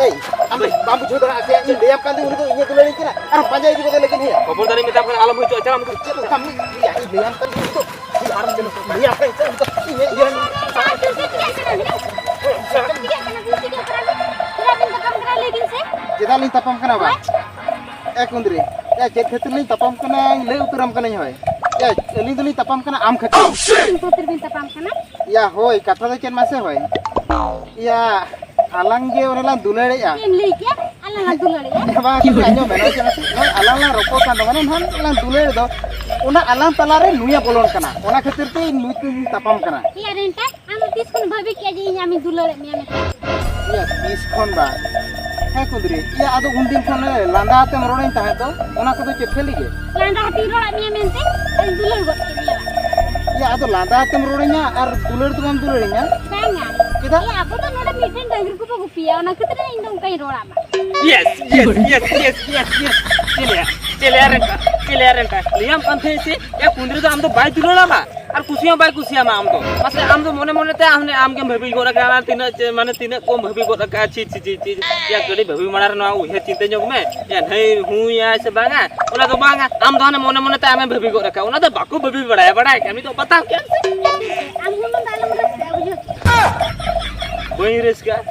ᱮᱭ, ᱟᱢ ᱫᱚ ᱵᱟᱢ ᱵᱩᱡᱷᱟᱹᱣ ᱫᱟᱲᱮᱭᱟᱜᱼᱟ ᱥᱮ? ᱤᱧ ᱞᱟᱹᱭᱟᱢ ᱠᱟᱱ ᱫᱚ ᱩᱱᱤ ᱫᱚ ᱤᱧᱮ ᱫᱩᱞᱟᱹᱲᱤᱧ ᱠᱟᱱᱟ ᱟᱨ ᱯᱟᱸᱡᱟ ᱤᱫᱤ ᱠᱟᱛᱮ ᱞᱟᱹᱜᱤᱫ ᱦᱩᱭᱩᱜᱼᱟ᱾ ᱠᱷᱚᱵᱚᱨᱫᱟᱨᱤᱧ ᱢᱮᱛᱟᱢ ᱠᱟᱱᱟ, ᱟᱞᱚᱢ ᱦᱤᱡᱩᱜᱼᱟ, ᱪᱟᱞᱟᱜ ᱢᱮ᱾ ᱪᱮᱫ ᱞᱮᱠᱟᱢ ᱞᱟᱹᱭᱟ? ᱤᱧ ᱞᱟᱹᱭᱟᱢ ᱠᱟᱱ ᱫᱚ ᱩᱱᱤ ᱫᱚ ᱤᱧ ᱟᱨ ᱞᱟᱹᱭᱟᱢ ᱠᱟᱱ ᱫᱚ ᱤᱧᱮ ᱤᱭᱟᱹ ᱪᱮᱫᱟᱜ ᱞᱤᱧ ᱛᱟᱯᱟᱢ ᱠᱟᱱᱟ ᱵᱟ? ᱮ ᱠᱩᱸᱫᱽᱨᱤ, ᱮ ᱪᱮᱫ ᱠᱷᱟᱹᱛᱤᱨ ᱞᱤᱧ ᱛᱟᱯᱟᱢ ᱠᱟᱱᱟ ᱞᱟᱹᱭ ᱩᱛᱟᱹᱨᱟᱢ ᱠᱟᱹᱱᱟᱹᱧ ᱦᱳᱭ᱾ ᱮ ᱟᱹᱞᱤᱧ ᱫᱚᱞᱤᱧ ᱛᱟᱯᱟᱢ ᱠᱟᱱᱟ ᱟᱢ ᱠᱷᱟᱹᱛᱤᱨ᱾ ᱤᱧ ᱠᱷᱟᱹᱛᱤᱨ ᱵᱤᱱ ᱛᱟᱯᱟᱢ ᱠᱟᱱᱟ? ᱭᱟ ᱦᱳᱭ, ᱠᱟᱛᱷᱟ ᱫᱚ ᱪᱮᱫ ᱢᱟᱥᱮ ᱦᱳᱭ? ᱭᱟ ᱟᱞᱟᱝ ᱡᱮ ᱚᱱᱮ ᱞᱟᱝ ᱫᱩᱞᱟᱹᱲᱮᱜᱼᱟ᱾ ᱪᱮᱫ ᱮᱢ ᱞᱟᱹᱭ ᱠᱮᱜᱼᱟ? ᱟᱞᱟᱝ ᱞᱟᱝ ᱫᱩᱞᱟᱹᱲᱮᱜᱼᱟ? ᱵᱟᱝ, ᱟᱸᱡᱚᱢ ᱢᱮ, ᱱᱚᱜᱼᱚᱭ ᱪᱮᱫ ᱢᱟᱥᱮ, ᱱᱚᱜᱼᱚᱭ ᱟᱞᱟᱝ ᱞᱟᱝ ᱨᱚᱯᱚᱲ ᱠᱟᱱ ᱫᱚ, ᱢᱟᱱᱮ ᱱᱟᱦᱟᱜ ᱞᱟᱝ ᱫᱩᱞᱟᱹᱲ ᱫᱚ, ᱚᱱᱟ ᱟᱞᱟᱝ ᱛᱟᱞᱟᱨᱮ ᱱᱩᱭᱮ ᱵᱚᱞᱚᱱ ᱠᱟᱱᱟ, ᱚᱱᱟ ᱠᱷᱟᱹᱛᱤᱨ ᱛᱮ ᱱᱩᱭ ᱛᱮᱧ ᱛᱟᱯᱟᱢ ᱠᱟᱱᱟ᱾ ᱭᱟ ᱨᱮᱱᱴᱟ, ᱟᱢ ᱫᱚ ᱛᱤᱥ ᱠᱷᱚᱱ ᱵᱷᱟᱹᱵᱤ ᱠᱮᱜᱼᱟ ᱡᱮ ᱤᱧ ᱟᱢᱤᱧ ᱫᱩᱞᱟᱹᱲᱮᱫ ᱢᱮᱭᱟ ᱢᱮᱱᱛᱮ? ᱤᱭᱟᱹ, ᱛᱤᱥ ᱠᱷᱚᱱ ᱵᱟᱝ? ᱦᱮᱸ ᱠᱩᱸᱫᱽᱨᱤ, ᱤᱭᱟᱹ, ᱟᱫᱚ ᱩᱱᱫᱤᱱ ᱠᱷᱚᱱ ᱞᱟᱸᱫᱟ ᱟᱛᱮᱢ ᱨᱚᱲᱟᱹᱧ ᱛᱟᱦᱮᱸᱫ ᱫᱚ, ᱚᱱᱟ ᱠᱚᱫᱚ ᱪᱮᱫ ᱠᱷᱟᱹᱞᱤ ᱜᱮ? ᱞᱟᱸᱫᱟ ᱟᱛᱮᱧ ᱨᱚᱲᱟᱫ ᱢᱮᱭᱟ ᱢᱮᱱᱛᱮ ᱟᱫᱚᱧ ᱫᱩᱞᱟᱹᱲ ᱜᱚᱫ ᱠᱮᱫ ᱢᱮᱭᱟ᱾ ᱤᱭᱟᱹ, ᱟᱫᱚ ᱞᱟᱸᱫᱟ ᱟᱛᱮᱢ ᱨᱚᱲᱟᱹᱧᱟ ᱟᱨ ᱫᱩᱞᱟᱹᱲ ᱫᱚ ᱵᱟᱢ ᱫᱩᱞᱟᱹᱲᱤᱧᱟ? ᱵᱟᱝᱟ᱾ ᱪᱮᱫᱟᱜ? ᱤᱭᱟᱹ, ᱟᱵᱚ ᱫᱚ ᱱᱚᱰᱮ ᱢᱤᱫᱴᱮᱱ ᱰᱟᱹᱝᱨᱤ ᱠᱚᱵᱚ ᱜᱩᱯᱤᱭᱟ, ᱚᱱᱟ ᱠᱷᱟᱹᱛᱤᱨ ᱤᱧ ᱫᱚ ᱚᱱᱠᱟᱧ ᱨᱚᱲᱟᱢᱟ᱾ Yes, yes, yes, yes, yes, yes. ᱪᱮᱞᱮᱭᱟ, ᱪᱮᱞᱮᱭᱟ ᱨᱮᱱᱴᱟ, ᱪᱮᱞᱮᱭᱟ ᱨᱮᱱᱴᱟ᱾ ᱞᱟᱹᱭᱟᱢ ᱠᱟᱱ ᱛᱟᱦᱮᱸ ᱥᱮ, ᱮ ᱠᱩᱸᱫᱽᱨᱤ ᱫᱚ ᱟᱢ ᱫᱚ ᱵᱟᱭ ᱫᱩᱞᱟᱹᱲᱟᱢᱟ᱾ ᱟᱨ ᱠᱩᱥᱤ ᱦᱚᱸ ᱵᱟᱭ ᱠᱩᱥᱤᱭᱟᱢᱟ ᱟᱢ ᱫᱚ᱾ ᱢᱟᱥᱮ ᱟᱢ ᱫᱚ ᱢᱚᱱᱮ ᱢᱚᱱᱮ ᱛᱮ ᱟᱢ ᱟᱢ ᱜᱮᱢ ᱵᱷᱟᱹᱵᱤ ᱜᱚᱫ ᱟᱠᱟᱱᱟ, ᱛᱤᱱᱟᱹᱜ ᱪᱮ-, ᱢᱟᱱᱮ ᱛᱤᱱᱟᱹᱜ ᱠᱚᱢ ᱵᱷᱟᱹᱵᱤ ᱜᱚᱫ ᱟᱠᱟᱫᱼᱟ᱾ ᱪᱷᱤ, ᱪᱷᱤ, ᱪᱷᱤ, ᱪᱷᱤ᱾ ᱭᱟ ᱠᱟᱹᱴᱤᱡ ᱵᱷᱟᱹᱵᱤ ᱢᱟᱲᱟᱝ ᱨᱮ ᱱᱚᱣᱟ ᱩᱭᱦᱟᱹᱨ ᱪᱤᱱᱛᱟᱹ ᱧᱚᱜ ᱢᱮ᱾ ᱮ ᱱᱟᱹᱭ ᱦᱩᱭᱟᱭ ᱥᱮ ᱵᱟᱝᱟ, ᱚᱱᱟ ᱫᱚ ᱵᱟᱝᱟ᱾ ᱟᱢ ᱫᱚ ᱦᱟᱱᱮ ᱢᱚᱱᱮ ᱢᱚᱱᱮ ᱛᱮ ᱟᱢᱮᱢ ᱵᱷᱟᱹᱵᱤ ᱜᱚᱫ ᱟᱠᱟᱫᱼᱟ, ᱚᱱᱟ ᱫᱚ ᱵᱟᱠᱚ ᱵᱷᱟᱹᱵᱤ ᱵᱟᱲᱟᱭᱟ, ᱵᱟᱲᱟᱭ ᱠᱟᱜ ᱢᱤᱫ ᱫᱚ ᱯᱟᱛᱟᱣ ᱠᱮᱫ ᱟᱢ ᱥᱮ᱾ ᱟᱢ ᱦᱚᱸ ᱫᱚ ᱟᱞᱚᱢ ᱨᱟᱹᱥᱠᱟᱹᱜᱼᱟ, ᱵᱩᱡᱷᱟᱹᱣ ᱠᱮᱫ? ᱵᱟᱹᱧ ᱨᱟᱹᱥᱠᱟᱹᱜᱼᱟ᱾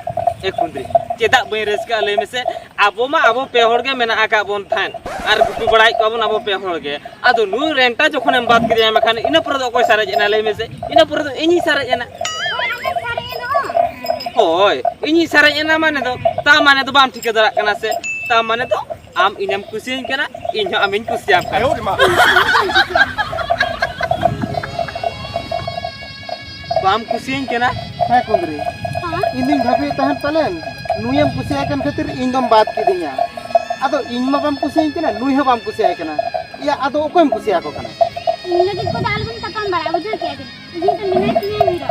ᱮ ᱠᱩᱸᱫᱽᱨᱤ, ᱪᱮᱫᱟᱜ ᱵᱟᱹᱧ ᱨᱟᱹᱥᱠᱟᱹᱜᱼᱟ ᱞᱟᱹᱭ ᱢᱮᱥᱮ? ᱟᱵᱚ ᱢᱟ ᱟᱵᱚ ᱯᱮ ᱦᱚᱲ ᱜᱮ ᱢᱮᱱᱟᱜ ᱟᱠᱟᱫ ᱵᱚᱱ ᱛᱟᱦᱮᱸᱫ ᱟᱨ ᱜᱩᱯᱤ ᱵᱟᱲᱟᱭᱮᱫ ᱠᱚᱣᱟ ᱵᱚᱱ ᱟᱵᱚ ᱯᱮ ᱦᱚᱲ ᱜᱮ᱾ ᱟᱫᱚ ᱱᱩᱭ ᱨᱮᱱᱴᱟ ᱡᱚᱠᱷᱚᱱᱮᱢ ᱵᱟᱫ ᱠᱮᱫᱮᱭᱟ, ᱢᱮᱱᱠᱷᱟᱱ ᱤᱱᱟᱹ ᱯᱚᱨᱮ ᱫᱚ ᱚᱠᱚᱭ ᱥᱟᱨᱮᱡ ᱮᱱᱟ ᱞᱟᱹᱭ ᱢᱮᱥᱮ? ᱤᱱᱟᱹ ᱯᱚᱨᱮ ᱫᱚ ᱤᱧᱤᱧ ᱥᱟᱨᱮᱡ ᱮᱱᱟ᱾ ᱦᱳᱭ, ᱤᱧᱤᱧ ᱥᱟᱨᱮᱡ ᱮᱱᱟ ᱢᱟᱱᱮ ᱫᱚ, ᱛᱟ ᱢᱟᱱᱮ ᱫᱚ ᱵᱟᱢ ᱴᱷᱤᱠᱟᱹ ᱫᱟᱲᱮᱭᱟᱜ ᱠᱟᱱᱟ ᱥᱮ? ᱛᱟ ᱢᱟᱱᱮ ᱫᱚ ᱟᱢ ᱤᱧᱮᱢ ᱠᱩᱥᱤᱭᱟᱹᱧ ᱠᱟᱱᱟ, ᱤᱧ ᱦᱚᱸ ᱟᱢᱤᱧ ᱠᱩᱥᱤᱭᱟᱢ ᱠᱟᱱᱟ᱾ ᱵᱟᱢ ᱠᱩᱥᱤᱭᱟᱹᱧ ᱠᱟᱱᱟ? ᱦᱮᱸ ᱠᱩᱸᱫᱽᱨᱤ, ᱦᱮᱸ? ᱤᱧ ᱫᱩᱧ ᱵᱷᱟᱹᱵᱤᱭᱮᱫ ᱛᱟᱦᱮᱸᱫ ᱯᱟᱞᱮᱱ ᱱᱩᱭᱮᱢ ᱠᱩᱥᱤᱭᱟᱭ ᱠᱟᱱ ᱠᱷᱟᱹᱛᱤᱨ ᱤᱧ ᱫᱚᱢ ᱵᱟᱫ ᱠᱤᱫᱤᱧᱟ᱾ ᱟᱫᱚ ᱤᱧ ᱢᱟ ᱵᱟᱢ ᱠᱩᱥᱤᱭᱟᱹᱧ ᱠᱟᱱᱟ, ᱱᱩᱭ ᱦᱚᱸ ᱵᱟᱢ ᱠᱩᱥᱤᱭᱟᱭ ᱠᱟᱱᱟ᱾ ᱤᱭᱟᱹ, ᱟᱫᱚ ᱚᱠᱚᱭᱮᱢ ᱠᱩᱥᱤᱭᱟᱠᱚ ᱠᱟᱱᱟ? ᱤᱧ ᱞᱟᱹᱜᱤᱫ ᱠᱚᱫᱚ ᱟᱞᱚᱵᱚᱱ ᱛᱟᱯᱟᱢ ᱵᱟᱲᱟᱜᱼᱟ, ᱵᱩᱡᱷᱟᱹᱣ ᱠᱮᱜᱼᱟ ᱵᱤᱱ? ᱤᱧ ᱫᱚ ᱢᱮᱱᱟᱭ ᱛᱤᱧᱟᱹ ᱦᱤᱨᱳ᱾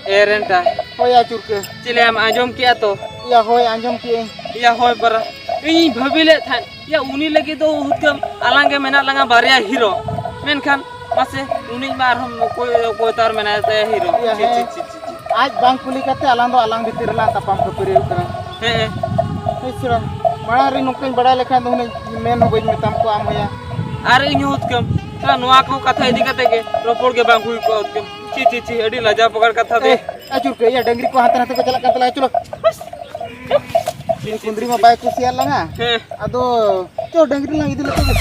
ᱮ ᱨᱮᱱᱴᱟ᱾ ᱦᱳᱭ ᱭᱟ ᱪᱩᱨᱠᱟᱹ᱾ ᱪᱮᱞᱮ ᱟᱢ ᱟᱸᱡᱚᱢ ᱠᱮᱜᱼᱟ ᱛᱚ? ᱭᱟ ᱦᱳᱭ, ᱟᱸᱡᱚᱢ ᱠᱮᱜᱼᱟᱹᱧ᱾ ᱭᱟ ᱦᱳᱭ ᱯᱟᱨᱟ᱾ ᱤᱧᱤᱧ ᱵᱷᱟᱹᱵᱤ ᱞᱮᱫ ᱛᱟᱦᱮᱸᱫ, ᱭᱟ ᱩᱱᱤ ᱞᱟᱹᱜᱤᱫ ᱫᱚ ᱦᱩᱛᱠᱟᱹᱢ ᱟᱞᱟᱝ ᱜᱮ ᱢᱮᱱᱟᱜ ᱞᱟᱝᱟ ᱵᱟᱨᱭᱟ ᱦᱤᱨᱳ᱾ ᱢᱮᱱᱠᱷᱟᱱ ᱢᱟᱥᱮ, ᱩᱱᱤ ᱢᱟ ᱟᱨᱦᱚᱸ ᱚᱠᱚᱭ, ᱚᱠᱚᱭ ᱛᱟᱨ ᱢᱮᱱᱟᱭ ᱛᱟᱭᱟ ᱦᱤᱨᱳ᱾ ᱤᱭᱟᱹ, ᱪᱤ, ᱪᱤ, ᱦᱮᱸ᱾ ᱪᱤ, ᱪᱤ, ᱪᱤ᱾ ᱟᱡ ᱵᱟᱝ ᱠᱩᱞᱤ ᱠᱟᱛᱮ ᱟᱞᱟᱝ ᱫᱚ ᱟᱞᱟᱝ ᱵᱷᱤᱛᱤᱨ ᱨᱮᱞᱟᱝ ᱛᱟᱯᱟᱢ ᱠᱷᱟᱹᱯᱟᱹᱨᱤ ᱦᱩᱭᱩᱜ ᱠᱟᱱᱟ᱾ ᱦᱮᱸ, ᱦᱮᱸ᱾ ᱦᱳᱭ ᱥᱮ ᱵᱟᱝ? ᱢᱟᱲᱟᱝ ᱨᱮ ᱱᱚᱝᱠᱟᱧ ᱵᱟᱲᱟᱭ ᱞᱮᱠᱷᱟᱱ ᱫᱚ ᱦᱩᱱᱟᱹᱝ ᱢᱮᱱ ᱦᱚᱸ ᱵᱟᱹᱧ ᱢᱮᱛᱟᱢ ᱠᱚᱣᱟ ᱟᱢ ᱦᱚᱸᱭᱟ᱾ ᱟᱨ ᱤᱧ ᱦᱚᱸ ᱩᱛᱠᱟᱹᱢ, ᱱᱚᱣᱟ ᱠᱚ ᱠᱟᱛᱷᱟ ᱤᱫᱤ ᱠᱟᱛᱮ ᱜᱮ ᱨᱚᱯᱚᱲ ᱜᱮ ᱵᱟᱝ ᱦᱩᱭ ᱠᱚᱜᱼᱟ ᱩᱛᱠᱟᱹᱢ᱾ ᱪᱤ, ᱪᱤ, ᱪᱤ, ᱟᱹᱰᱤ ᱞᱟᱡᱟᱣ ᱯᱟᱠᱟᱲ ᱠᱟᱛᱷᱟ ᱫᱚ᱾ ᱮ, ᱟᱹᱪᱩᱨ ᱠᱟᱹᱭᱟ, ᱰᱟᱹᱝᱨᱤ ᱠᱚ ᱦᱟᱱᱛᱮ ᱱᱟᱛᱮ ᱠᱚ ᱪᱟᱞᱟᱜ ᱠᱟᱱ ᱛᱟᱞᱟᱝᱟ, ᱪᱚᱞᱚ᱾ ᱩᱱᱤ ᱠᱩᱸᱫᱽᱨᱤ ᱢᱟ ᱵᱟᱭ ᱠᱩᱥᱤᱭᱟᱜ ᱞᱟᱝᱟ᱾ ᱦᱮᱸ᱾ ᱟᱫᱚ, ᱪᱚ, ᱰᱟᱹᱝᱨᱤ ᱞᱟᱝ ᱤᱫᱤ ᱞᱮᱠᱚ ᱜᱮ᱾